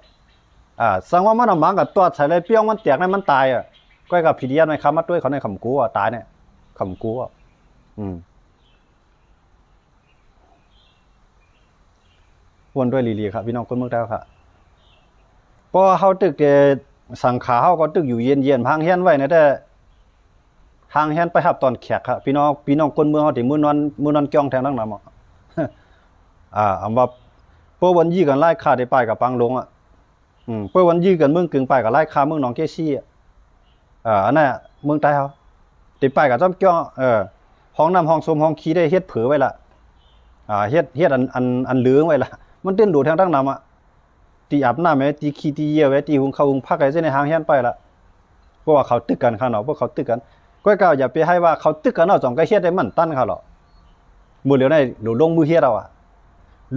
ອ່າ ສັ່ງວ່າມັນເອົາໝາງກັນຕອດໃສ່ເລີຍ ປ່ຽວມັນແຕກໃນມັນຕາຍອະ. ກ້ອຍກັບ ພີດີເອັສ ໃນຄຳມາດ້ວຍເຂົາໃນຄຳກົວຕາຍເນຍ ຄຳກົວ. ອືມ ວນດ້ວຍລີໆ ຄັບ ພີ່ນ້ອງຄົນເມືອງໃຕ້ເຮົາ ເພາະວ່າເຮົາຕຶກແຕ່ສັງຂາເຮົາກໍຕຶກຢູ່ເຢັນໆ ຮ່າງແຮນໄວ້ນະ ແຕ່ຮ່າງແຮນໄປຮັບຕ້ອນແຂກ ພີ່ນ້ອງ ພີ່ນ້ອງຄົນເມືອງເຮົາທີ່ມື້ນອນ ມື້ນອນກ່ອງແທງທັງນຳ ອ່າ ອຳວ່າ ເປີ້ວັນຢີກັນຫຼາຍຂ້າໄດ້ປາຍກັບປາງຫຼົງ ອາ ອືມ ເປີ້ວັນຢີກັນເມືອງກຶງປາຍກັບຫຼາຍຂ້າເມືອງໜອງເກຊີ ອາ ອັນນັ້ນເມືອງໃຕ້ເຮົາ ໄດ້ປາຍກັບຈ້ອມກ່ອງ ເອີ ຫ້ອງນ້ຳຫ້ອງສົມຫ້ອງຂີ້ໄດ້ເຮັດເຜີໄວ້ລະ ອ່າ ເຮັດ ເຮັດອັນ ອັນ ອັນເຫຼືອງໄວ້ລະ ມັນຕື່ນດູແທງທັງນຳ ທີ່ອາບນ້ຳໄວ້ ທີ່ຂີ້ທີ່ເຢ່ຍໄວ້ ທີ່ຫຸງເຂົ້າຫຸງຜັກໄວ້ ໃສ່ໃນຮ່າງແຮນໄປລະ ເພາະວ່າເຂົາຕຶກກັນຂ້າງນອກ ພວກເຂົາຕຶກກັນ ຂ້ອຍກໍຢ່າໄປໃຫ້ວ່າເຂົາຕຶກກັນເນາະ ຈ່ອງກະເຮັດໃຫ້ມັນຕັນເຂົາເນາະ ມື້ດຽວໃນລົງມືເຮັດເອົາອະ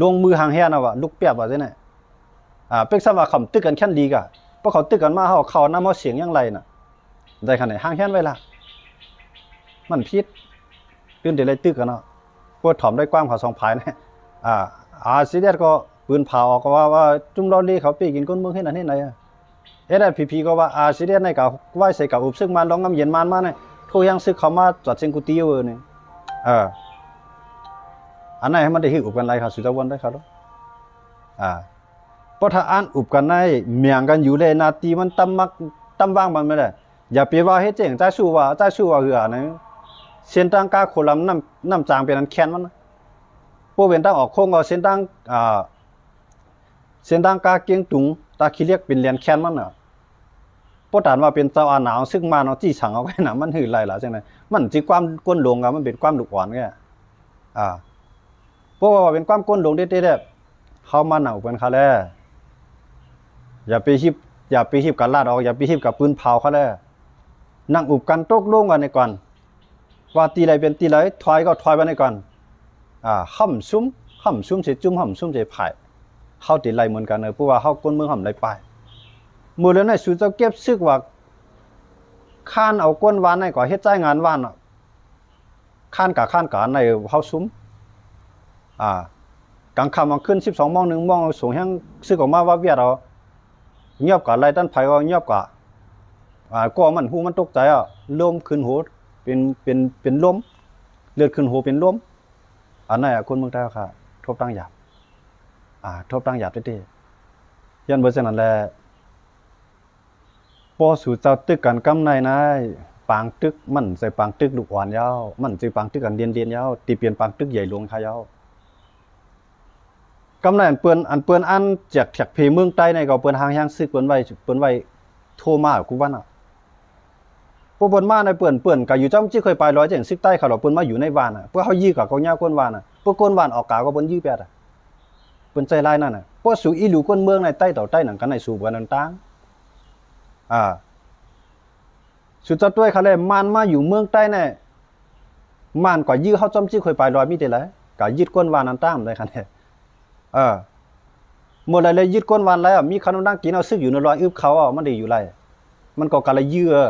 ລົງມືຮ່າງແຮນເອົາອະ ລຸກແປບວ່າຊັ້ນນະ ອ່າ ເປັກຊຳວ່າເຂົາຕຶກກັນແຄ່ນດີກະ ພວກເຂົາຕຶກກັນມາ ເຮົາເຂົ້ານຳ ເຮົາສຽງຍັງໄລ່ນະ ໄດ້ຂະໜາດຮ່າງແຮນໄວ້ລະ ມັນຜິດ ຕື່ນແຕ່ໄດ້ຕຶກກັນເນາະ ເພື່ອຖອມໄດ້ຄວາມເຂົາສອງຝ່າຍນະ ອ່າ ອາຊີເອສ ກໍປືນຜາອອກ ກໍວ່າ ວ່າຈຸ້ມລອເລເຂົາເປ້ກິນຄົນເມືອງເຮັດອັນເຮັດໃດ ເອສເອັສພີພີ ກໍວ່າ ອາຊີເອສ ໃນກະໄວ້ໃສ່ກະອົບເສິກມານ ລອງງຳເຢັນມານມານະ ໂທຍັງເສິກເຂົ້າມາຈອດເສັງກູຕີເວີນີ້ ເອີ ອັນນັ້ນໃຫ້ມັນໄດ້ຮືອບກັນໄລ່ ເຂົາສູ່ຕາວນໄດ້ເຂົາ ອ່າ ເພາະຖ້າອັນອຸບກັນໄດ້ ແໝງກັນຢູ່ເລີຍ ໜ້າທີ່ມັນຕຳມັກຕຳວາງມັນແມ່ນແຫຼະ ຢ່າໄປວ່າເຮັດຈັ່ງ ຈ່າຍສູ້ວ່າ ຈ່າຍສູ້ວ່າເຮືອນະ ເສັ້ນທາງກາໂຄລຳ ນ້ຳ ນ້ຳຈາງເປັນອັນແຄນມັນນະ ບໍ່ເວັ້ນທາງອອກໂຄ້ງ ກໍເສັ້ນທາງ ອ່າ ເສັ້ນທາງກາກຽງຕຸງ ຕາຂີ້ເຫຼັກ ເປັນແລນແຄນມັນນະ ບໍ່ຕານວ່າເປັນເຈົ້າອານາເອົາເສິກມາເນາະ ຈີ່ສັງເອົາໄວ້ນະ ມັນຮືດໄລ່ລະຈັ່ງໃດ ມັນຊິຄວາມກົ້ນຫຼວງກະ ມັນເປັນຄວາມລູກອ່ອນກະ ອ່າ ເພາະວ່າເປັນຄວາມກົ້ນຫຼວງເດັດໆ ເຮົາມານັ່ງອົບກັນຄະແລ ຢ່າໄປຮີບ ຢ່າໄປຮີບກະລາດອອກ ຢ່າໄປຮີບກະປືນເຜົາຄະແລ ນັ່ງອົບກັນຕົກລົງກັນນີ້ກ່ອນ ວ່າຕີໃດເປັນຕີໃດ ຖອຍກໍຖອຍໄປນີ້ກ່ອນ ອ່າ ຫ້ຳຊຸມ ຫ້ຳຊຸມໃສ່ຈຸ້ມ ຫ້ຳຊຸມໃສ່ພາຍ ເຮົາຕິໄລ່ເໝືອນກັນເອີ ເພາະວ່າເຮົາຄົນເມືອງ ຫ້ຳໄລ່ປາຍ ມື້ເລື່ອງໃນສູ່ເຈົ້າເກັບເສິກວ່າ ຄານເອົາກົນຫວານໃນກໍເຮັດໃຊ້ງານຫວານ ຄານກະຄານກະໃນເຮົາຊຸມ ອ່າ ກາງຄ່ຳກາງຄືນ ສິບສອງໂມງ ໜຶ່ງໂມງ ສົ່ງແຮງເສິກອອກມາວ່າວຽດເອົາ ຍອບກະໄລ່ຕັນໄຜກໍຍອບກະ ອ່າ ກໍມັນຮູ້ມັນຕົກໃຈອະ ລົມຂຶ້ນຫົວ ເປັນ ເປັນ ເປັນລົມ ເລືອດຂຶ້ນຫົວເປັນລົມ ອັນນັ້ນອະ ຄົນເມືອງໃຕ້ເຮົາຄະ ທົບທາງຫຍາບ ອ່າ ທົບທາງຫຍາບແທ້ໆ ຍ້ອນເພາະສະນັ້ນແຫຼະ ພໍສູ່ເຈົ້າຕຶກກັນກຳໃນນາຍ ປາງຕຶກ ມັນໃສ່ປາງຕຶກລູກອ່ອນຍາວ ມັນໃສ່ປາງຕຶກອັນເດັ່ນໆຍາວ ຕິປ່ຽນປາງຕຶກໃຫຍ່ຫຼວງຄະຍາວ ກຳໃນອັນເປີ້ນ ອັນເປີ້ນອັນຈາກແທັກເພເມືອງໃຕ້ໃນກໍເພິ່ນຫາງແຮງສຶກເພິ່ນໄວ້ ເພິ່ນໄວ້ໂທມາຫາກູວັນນະ ພວກເພິ່ນມາໃນເປີ້ນ ເພິ່ນກໍຢູ່ຈ້ຳຈິກຄ່ອຍປາຍລອຍຈັ່ງຊິກໃຕ້ເຂົາລະ ເພິ່ນມາຢູ່ໃນບ້ານນະ ພວກເຮົາຢີກະກໍຍາວກົນບ້ານນະ ພວກກົນບ້ານອອກກາກໍເພິ່ນຢືແປດ ເພິ່ນໃຈລາຍນັ້ນນະ ພວກສູອີຫຼູຄົນເມືອງໃນໃຕ້ຕໍ່ໃຕ້ນັ້ນກັນໃນສູກັນຕ່າງ ອ່າ ສຸດຈະດ້ວຍຄະແລ ມານມາຢູ່ເມືອງໃຕ້ແນ່ ມານກໍຢືເຮົາຈ້ອມຈິກຄ່ອຍປາຍລອຍມີແຕ່ໃດ ກໍຍຶດກົນບ້ານນັ້ນຕາມໄດ້ຄະແນນ ເອີ ເມື່ອໃດແລະຍຶດກົນບ້ານແລ້ວ ມີຂະໜົມນັ່ງກິນເອົາຊຶກຢູ່ໃນລອຍອຶບເຂົາເອົາ ມັນໄດ້ຢູ່ໄລ ມັນກໍກະລະຢື ເອີ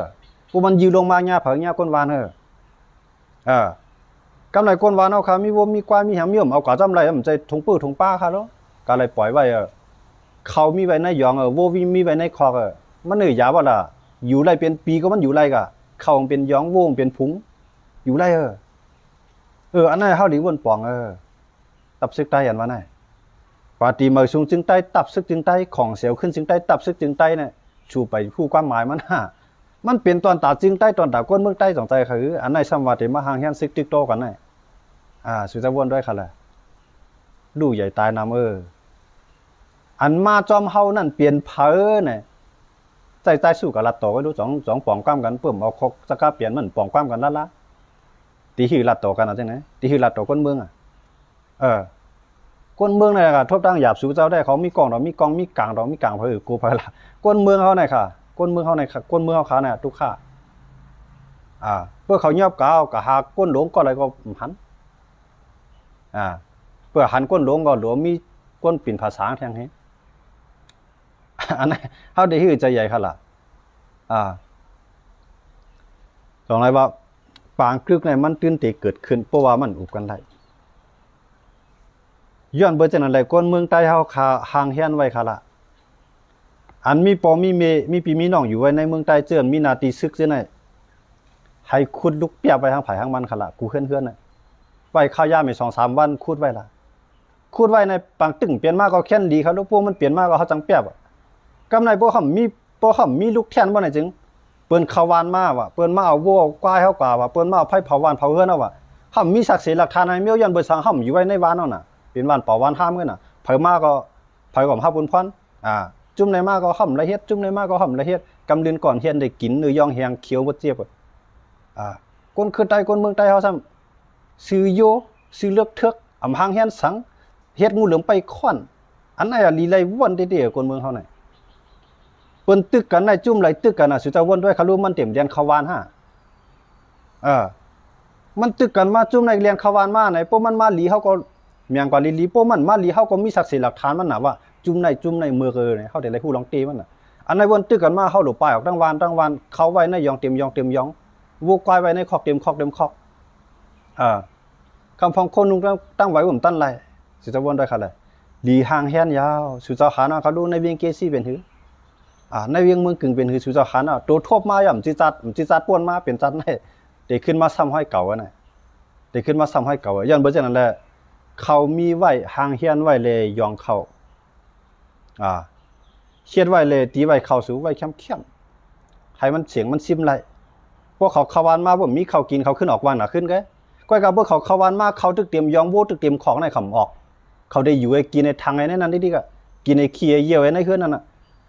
ພວກມັນຢືລົງມາຍາເຜີງຍາກົນບ້ານ ເອີ ເອີ ກຳໄລກົນບ້ານເຮົາຄະ ມີງົວມີຄວາຍ ມີຫຍັງມີຫຍັງ ເອົາກວ່າຈ້ຳໄລ ມັນໃສ່ຖົງປຶ້ຖົງປາຄະໂລ ກະໄລປ່ອຍໄວ້ ເອີ ເຂົາມີໄວ້ໃນຢອງ ເອີ ໂວມີ ມີໄວ້ໃນຄອກ ເອີ ມັນເອີ ຢາວ່າລະ ຢູ່ໄດ້ເປັນປີກໍມັນຢູ່ໄດ້ກະ ເຂົາເປັນຢອງ ໂວເປັນຜຸງ ຢູ່ໄດ້ ເອີ ເອີ ອັນນັ້ນເຮົາຫຼີວນປອງ ເອີ ຕັບຊຶກໃຕ້ ອັນວ່ານັ້ນ ປາຕີໄໝສູງຈຶ່ງໃຕ້ ຕັບຊຶກຈຶ່ງໃຕ້ ຂອງເສວຂຶ້ນຈຶ່ງໃຕ້ ຕັບຊຶກຈຶ່ງໃຕ້ນະ ສູ່ໄປຮູ້ຄວາມໝາຍມັນ ມັນເປັນຕອນຕາຈຶ່ງໃຕ້ ຕອນຕາຄົນເມືອງໃຕ້ ຕ້ອງໃຕ້ຄື ອັນນັ້ນຊ່ຳວ່າເຕມາຮ່າງແຮງຊຶກຕຶກຕໍ່ກັນນະ ອ່າ ສູ່ຈະວນດ້ວຍຄະລະ ລູກໃຫຍ່ຕາຍນຳ ເອີ ອັນມາຈອມເຮົານັ້ນເປັນໃຜນະ ໃຈໃຕ້ສູ້ກັບລັດໂຕໄວ້ດູ ສອງ ສອງປອງກວາມກັນ ເປີ້ມເອົາຄອກສະກາປ່ຽນມັນປອງກວາມກັນລະລະ ຕີຮືລັດໂຕກັນເອົາຈັ່ງໃດ ຕີຮືລັດໂຕຄົນເມືອງ ເອີ ຄົນເມືອງນີ້ກະທົບທາງຫຍາບສູ່ເຈົ້າໄດ້ ເຂົາມີກ້ອງດອກ ມີກ້ອງ ມີກາງດອກ ມີກາງ ເອີ ໂກໄປລະ ຄົນເມືອງເຮົານີ້ຄະ ຄົນເມືອງເຮົານີ້ຄະ ຄົນເມືອງເຮົາຄະນີ້ຕຸກຄະ ອ່າ ເພື່ອເຂົາຍອບກາວ ກະຫາກົ້ນຫຼວງກໍໄດ້ກໍຫັນ ອ່າ ເພື່ອຫັນກົ້ນຫຼວງກໍຫຼວງ ມີກົ້ນປິ່ນຜາສາງແທງເຮ ອັນນັ້ນເຮົາໄດ້ຮືໃຈໃຫຍ່ຄະລະ ອ່າ ຕ້ອງໄດ້ວ່າ ປາງກຶກນີ້ມັນຕື່ນເຕເກີດຂຶ້ນ ເພາະວ່າມັນອຸບກັນໄດ້ ຍ້ອນເບີຈັ່ງນັ້ນແຫຼະ ຄົນເມືອງໃຕ້ເຮົາຄະ ຫ່າງແຮນໄວ້ຄະລະ ອັນມີພໍ່ມີແມ່ ມີພີ່ມີນ້ອງຢູ່ໄວ້ໃນເມືອງໃຕ້ ເຈີ້ນມີໜ້າທີ່ສຶກເຈີ້ນ ໃຫ້ຂຸດລູກປຽບໄວ້ທາງໃຜທາງມັນຫັ້ນລະ ກູເຮືອນເຮືອນນະ ໄວ້ຄາວຍາມໃຫ້ສອງສາມວັນ ຂຸດໄວ້ລະ ຂຸດໄວ້ໃນ ປາງຕຶກປ່ຽນມາກໍແຄ້ນດີຄັບ ຫຼືພວກມັນປ່ຽນມາກໍເຮົາຈັ່ງປຽບ ກຳໃນພວກເຮົາມີ ພວກເຮົາມີລູກແທນບໍ່ໃນຈຶ່ງ ເພິ່ນເຂົ້າຫວ່ານມາວ່າ ເພິ່ນມາເອົາວັວເອົາຄວາຍເຮົາກວ່າວ່າ ເພິ່ນມາເອົາໄຟເຜົາບ້ານເຜົາເຮືອນເຮົາວ່າ ເຮົາມີສັກເສຫຼັກຖານໃຫ້ແມ່ນ ຍ້ອນເພິ່ນສັ່ງເຮົາຢູ່ໄວ້ໃນບ້ານເຮົານະ ເປັນບ້ານເປົ່າບ້ານຮາມເລີຍນະ ໃຜມາກໍ ໃຜກໍຮັບບຸນພອນ ອ່າ ຈຸ່ມໃດມາກໍຫ້ອມລະເຮັດ ຈຸ່ມໃດມາກໍຫ້ອມລະເຮັດ ກຳລຶນກ່ອນຮຽນໄດ້ກິນ ເນື້ອຢອງແຮງຂຽວບໍ່ເຈັບ ອ່າ ຄົນຄືໃຕ້ ຄົນເມືອງໃຕ້ເຮົາຊ້ຳ ຊື່ໂຢ ຊື່ເລິກເຖິກ ອຳຫາງແຮນສັງ ເຮັດງູເຫຼືອມໄປຄ້ອນ ອັນນັ້ນອະລີໄລວອນເດ້ໆ ຄົນເມືອງເຮົານະ ເພິ່ນຕຶກກັນນະ ຈຸ່ມໃດຕຶກກັນນະ ສຸເຈົ້າວ່າດ້ວຍຄະ ລູກມັນເຕັມແດນເຂົ້າຫວ່ານຫາ ເອີ ມັນຕຶກກັນມາ ຈຸ່ມໃດແລ່ນເຂົ້າຫວ່ານມານະ ພວກມັນມາລີເຮົາກໍ ແມ່ນກວ່າລີໆ ພວກມັນມາລີເຮົາກໍມີສັກເສຫຼັກຖານມັນນະວ່າ ຈຸ່ມໃດ ຈຸ່ມໃດເມືອເກີ ເຮົາໄດ້ໄລຮູ້ລອງເຕມັນນະ ອັນໃດວອນຕຶກກັນມາ ເຮົາໂລປາຍອອກຕັ້ງຫວ່ານ ຕັ້ງຫວ່ານ ເຂົ້າໄວ້ໃນຢອງເຕັມຢອງເຕັມຢອງ ວັວຄວາຍໄວ້ໃນຄອກເຕັມຄອກເຕັມຄອກ ເອີ ຄຳພອງຄົນນຸ່ງຕັ້ງ ຕັ້ງໄວ້ບໍ່ທັນໄລ ສຸເຈົ້າວ່າດ້ວຍຄະລະ ລີຫ່າງແຮນຍາວ ສຸເຈົ້າຫານເອົາຄະ ລູກໃນວຽງເກສີເປັນຫື ອ່າ ໃນວຽງເມືອງກຶງເປັນຫື ສຸເຈົ້າຫານເອົາ ໂຕທົບມາຢ່າມຊິຈັດ ຊິຈັດປ່ວນມາເປັນຈັດໃນ ໄດ້ຂຶ້ນມາຊ້ຳຮອຍເກົ່າຫັ້ນນະ ໄດ້ຂຶ້ນມາຊ້ຳຮອຍເກົ່າ ຍ້ອນເບິ່ງຈັ່ງນັ້ນແຫຼະ ເຂົາມີໄວ້ ຮ່າງຮຽນໄວ້ແລຍອງເຂົາ ອ່າ ເຮັດໄວ້ແລຍຕີໄວ້ເຂົ້າສູ່ໄວ້ແຄມໆ ໃຫ້ມັນສຽງມັນຊິມໄລ່ ພວກເຂົາເຂົ້າບ້ານມາບໍ່ມີເຂົ້າກິນ ເຂົາຂຶ້ນອອກວັງນະ ຂຶ້ນເກ ກ້ອຍກະເບິ່ງເຂົາເຂົ້າບ້ານມາ ເຂົ້າຕຶກເຕັມຢອງ ໂວຕຶກເຕັມຄອກໃນ ເຂົາອອກ ເຂົາໄດ້ຢູ່ໄດ້ກິນ ໄດ້ຖັງໄດ້ໃນນັ້ນໄດ້ດີກະ ກິນໄດ້ຂີ້ໄດ້ຍ່ຽວໄດ້ໃນເຮືອນນັ້ນນະ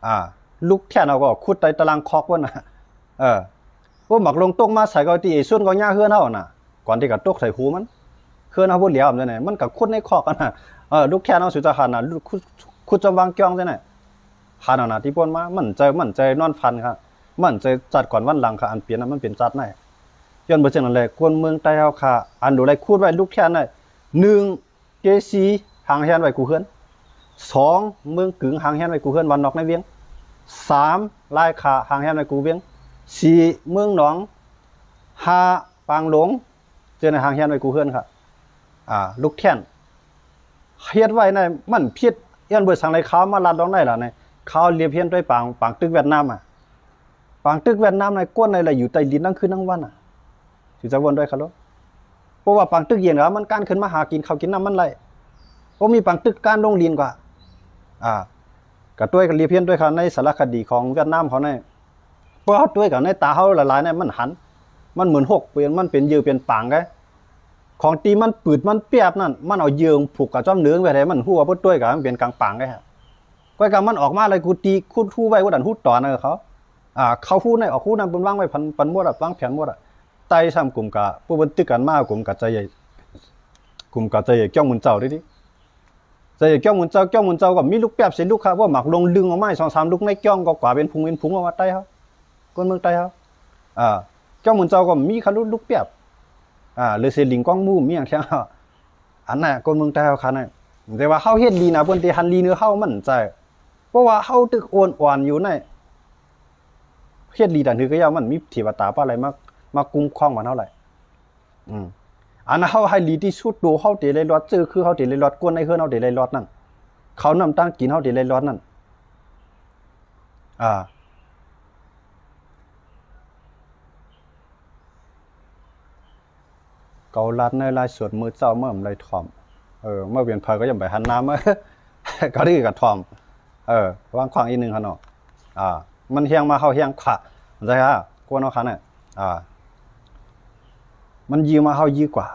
ອ່າ ລູກແທນເຮົາກໍຂຸດໄດ້ຕາລາງຄອກພຸ້ນນະ ເອີ ໂອ້ ໝາກລົງຕົກມາໃສ່ກໍຕີໄອ້ຊົນກໍຫຍ້າເຮືອນເຮົານະ ກ່ອນທີ່ກະຕົກໃສ່ຫູມັນ ເຮືອນເຮົາບໍ່ຫຼຽວຈັ່ງໃດ ມັນກະຂຸດໃນຄອກຫັ້ນນະ ເອີ ລູກແທນເຮົາສຸຈະຫັນນະ ຂຸດ ຂຸດຈອມວາງຈ້ອງຈັ່ງໃດ ຫັ້ນນະ ທີ່ປ່ວນມາ ໝັ້ນໃຈ ໝັ້ນໃຈນອນຝັນຄະ ໝັ້ນໃຈຊາດກ່ອນວັນຫຼັງຄະ ອັນເປັນນະ ມັນເປັນຊາດໃນ ຍ້ອນເບິ່ງຈັ່ງນັ້ນແຫຼະ ຄົນເມືອງໃຕ້ເຮົາຄະ ອັນດູໄລຂຸດໄວ້ລູກແທນນະ ໜຶ່ງ ເກສີ ຮ່າງຮຽນໄວ້ກູເຮືອນ ສອງ ເມືອງກຶງ ຮ່າງຮຽນໄວ້ກູເຮືອນ ບ້ານນອກໃນວຽງ ສາມ ລາຍຂາ ຮ່າງຮຽນໄວ້ກູວຽງ ສີ່ ເມືອງໜອງ ຫ້າ ປາງຫຼົງ ເຈົ້ານາຍຮ່າງຮຽນໄວ້ກູເຮືອນຄະ ອ່າ ລູກແທນ ເຮັດໄວ້ໃນມັນຜິດ ຍ້ອນເບີດສັງໃດ ເຂົາມາລັດດອງໃນລະໃນ ເຂົາລຽບຮຽນດ້ວຍປາງ ປາງຕຶກຫວຽດນາມອະ ປາງຕຶກຫວຽດນາມໃນ ກວນໃນລະຢູ່ໃຕ້ດິນທັງຄືນທັງວັນອະ ຊິຈະວ່າດ້ວຍຄະໂລ ເພາະວ່າປາງຕຶກເຢັນລະ ມັນການຂຶ້ນມາຫາກິນເຂົ້າກິນນ້ຳມັນໄດ້ ບໍ່ມີປາງຕຶກການລົງດິນກວ່າ ອ່າ ກະດ້ວຍ ກະລຽບຮຽນດ້ວຍຄະ ໃນສາລະຄະດີຂອງຫວຽດນາມເຂົາໃນ ພວກເຮົາດ້ວຍກັນໃນຕາເຮົາຫຼາຍໆໃນ ມັນຫັນ ມັນເໝືອນຫົກ ເປັນ ມັນເປັນເຫຍື່ອເປັນປາງໄດ ຂອງທີ່ມັນປືດມັນປຽບນັ້ນ ມັນເອົາເຫຍື່ອຜູກກັບຈ້ອມເໜືອງໄວ້ໃດ ມັນຮູ້ວ່າເພິ່ນດ້ວຍກັນ ມັນເປັນກາງປາງໄດ ກ້ອຍກະມັນອອກມາແລ້ວ ກູຕີຂຸດຮູໄວ້ ບໍ່ທັນຮູ້ຕອນເຂົາ ອ່າ ເຂົ້າຮູໃນອອກຮູນັ້ນ ເພິ່ນວາງໄວ້ ປັນ ປັນໝົດອະ ວາງແຜນໝົດອະ ໄຕ່ຊ້ຳກຸມກະ ພວກເພິ່ນຕຶກກັນມາ ກຸມກະໃຈໃຫຍ່ ກຸມກະໃຈໃຫຍ່ ກ້ຽວໝູນເຈົ້າເດ້ ໃສ່ກ້ຽວໝູນເຈົ້າ ກ້ຽວໝູນເຈົ້າກໍມີລູກແປບໃສ່ລູກຄະ ພວກໝາກລົງດຶງອອກມາສອງສາມລູກໃນກ້ຽວກໍກວາເປັນຝູງເປັນຝູງອອກມາໃຕ້ເຮົາ ຄົນເມືອງໃຕ້ເຮົາ ອ່າ ກ້ຽວໝູນເຈົ້າກໍມີຄະ ລູກແປບ ອ່າ ຫຼືເສລິງກອງໝູ ມີຫຍັງແທ້ ອັນນັ້ນຄົນເມືອງໃຕ້ເຮົາຄະນະ ແຕ່ວ່າເຮົາເຮັດດີນະ ເພິ່ນຊິຫັນດີເໜືອເຮົາ ໝັ້ນໃຈ ເພາະວ່າເຮົາຕຶກໂອນອ່ອນຢູ່ໃນ ເຮັດດີດານຄືກະຢ່າ ມັນມີເທວະຕາຟ້າໄຫຼມາ ມາຄຸ້ມຄອງບ້ານເຮົາໄຫຼ ອືມ ອັນເຮົາໃຫ້ດີທີ່ສຸດ ໂຕເຮົາເຕໄດ້ລອດ ຊື່ຄືເຮົາເຕໄດ້ລອດ ຄົນໃນເຮືອນເຮົາເຕໄດ້ລອດນັ້ນ ເຂົ້ານ້ຳຕາງກິນເຮົາເຕໄດ້ລອດນັ້ນ ອ່າ ເຂົາລາດໃນລາຍສົດມື້ເຊົ້າ ເມື່ອມາໄດ້ຖ່ອມ ເອີ ເມື່ອເປັນໃຜກໍຢ່າໄປຫັນໜ້າ ເມື່ອ ກໍດີກໍຖ່ອມ ເອີ ວາງຂວາງອີກໜຶ່ງຫັ້ນເນາະ ອ່າ ມັນຮຽງມາເຮົາຮຽງກວ່າ ເຂົ້າໃຈຫາ ກວນເຮົາຄັນນະ ອ່າ ມັນຢື້ມາເຮົາຢື້ກວ່າ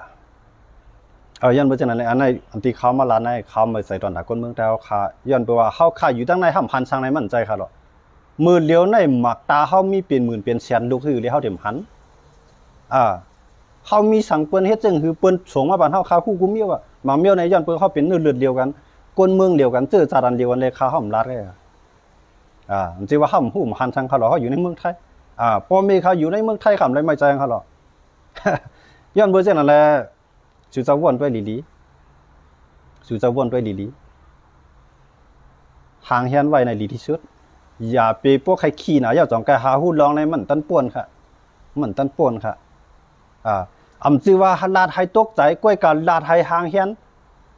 ເອີ ຍ້ອນເປັນຈັ່ງນັ້ນແຫຼະ ອັນໃນ ອັນທີ່ເຂົາມາລາດໃນ ເຂົາມາໃສ່ຕອນຫາຄົນເມືອງ ແຕ່ເຮົາຄາ ຍ້ອນເປັນວ່າເຮົາຄາຢູ່ທາງໃນ ເຮົາຫັນທາງໃນ ໝັ້ນໃຈຄະເນາະ ມື້ດຽວໃນໝາກຕາເຮົາມີເປັນໝື່ນເປັນແສນລູກ ຄືເລີຍເຮົາເຕັມຫັນ ອ່າ ເຮົາມີສັງເພິ່ນເຮັດຈັ່ງຄືເພິ່ນສົ່ງມາບ້ານເຮົາ ຄາຮູ້ກູມີວ່າ ໝາກມ້ຽວໃນ ຍ້ອນເພິ່ນເຮົາເປັນເນື້ອເລືອດດຽວກັນ ຄົນເມືອງດຽວກັນ ເຊື້ອຊາດອັນດຽວກັນເລີຍ ຄາເຮົາມັນລາດເລີຍ ອ່າ ມັນຊິວ່າເຮົາຮູ້ມັນຫັນທາງເຂົາເນາະ ເຮົາຢູ່ໃນເມືອງໄທ ອ່າ ພໍ່ແມ່ເຂົາຢູ່ໃນເມືອງໄທ ເຂົາບໍ່ໄດ້ໄວ້ໃຈເຂົາເນາະ ຍ້ອນເບິ່ງຈັ່ງນັ້ນແຫຼະ ສຸຈະວ່າດ້ວຍລີໆ ສຸຈະວ່າດ້ວຍລີໆ ຮ່າງຮຽນໄວ້ໃນດີທີ່ສຸດ ຢ່າໄປພວກໃຄຂີ້ໜ້າ ຢ່າຈອງກາຍຫາຮູ້ລອງໃນ ມັນຕັນປ່ວນຄະ ມັນຕັນປ່ວນຄະ ອ່າ ອຳຈື່ວ່າລາດໃຫ້ຕົກໃຈ ກ້ອຍກາລາດໃຫ້ຮ່າງຮຽນ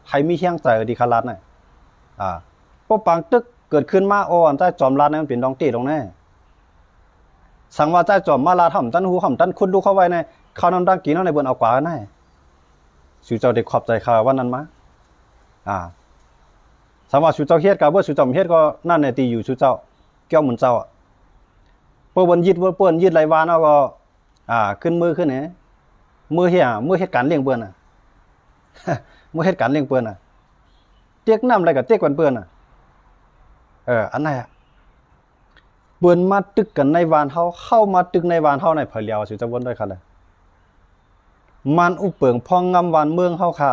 ໃຫ້ມີແຮງໃຈດີຄະລາດນະ ອ່າ ພວກປາງຕຶກ ເກີດຂຶ້ນມາ ໂອ້ ອັນໃຕ້ຈອມລາດນັ້ນ ມັນເປັນດອງເຕດອງແນ່. ສັງວ່າໃຕ້ຈອມມາລາດ ເຮົາບໍ່ທັນຮູ້ ເຮົາບໍ່ທັນຂຸດລຸກເຂົ້າໄວ້ໃນ ເຂົ້ານ້ຳດາງກິນເຮົາໃນເບິ່ນເອົາກວ່ານັ້ນ. ສູເຈົ້າໄດ້ຂອບໃຈຂ້າວັນນັ້ນມາ. ອາ ສັງວ່າສູເຈົ້າເຮັດກໍເບີ ສູເຈົ້າເຮັດກໍນັ້ນແຫຼະ ທີ່ຢູ່ສູເຈົ້າ ແກ້ວໝູນເຈົ້າອະ. ເປີເບິ່ນຍຶດ ເປີເບິ່ນຍຶດໄລວານເຮົາກໍ ອາ ຂຶ້ນມືຂຶ້ນແນ່ ມືເຮັດ ອາ ມືເຮັດການລ້ຽງເພິ່ນນະ ມືເຮັດການລ້ຽງເພິ່ນນະ ເຕັກນ້ຳໄລກໍເຕັກເພິ່ນນະ. ເອີ ອັນນັ້ນ ເພິ່ນມາຕຶກກັນໃນວານເຮົາ ເຂົ້າມາຕຶກໃນວານເຮົາໃນ ເຜີາຫຼຽວ ສູຈະວົນດ້ວຍຄັນລະ ມັນອຸເປິງພອງງຳວານເມືອງເຮົາຄະ.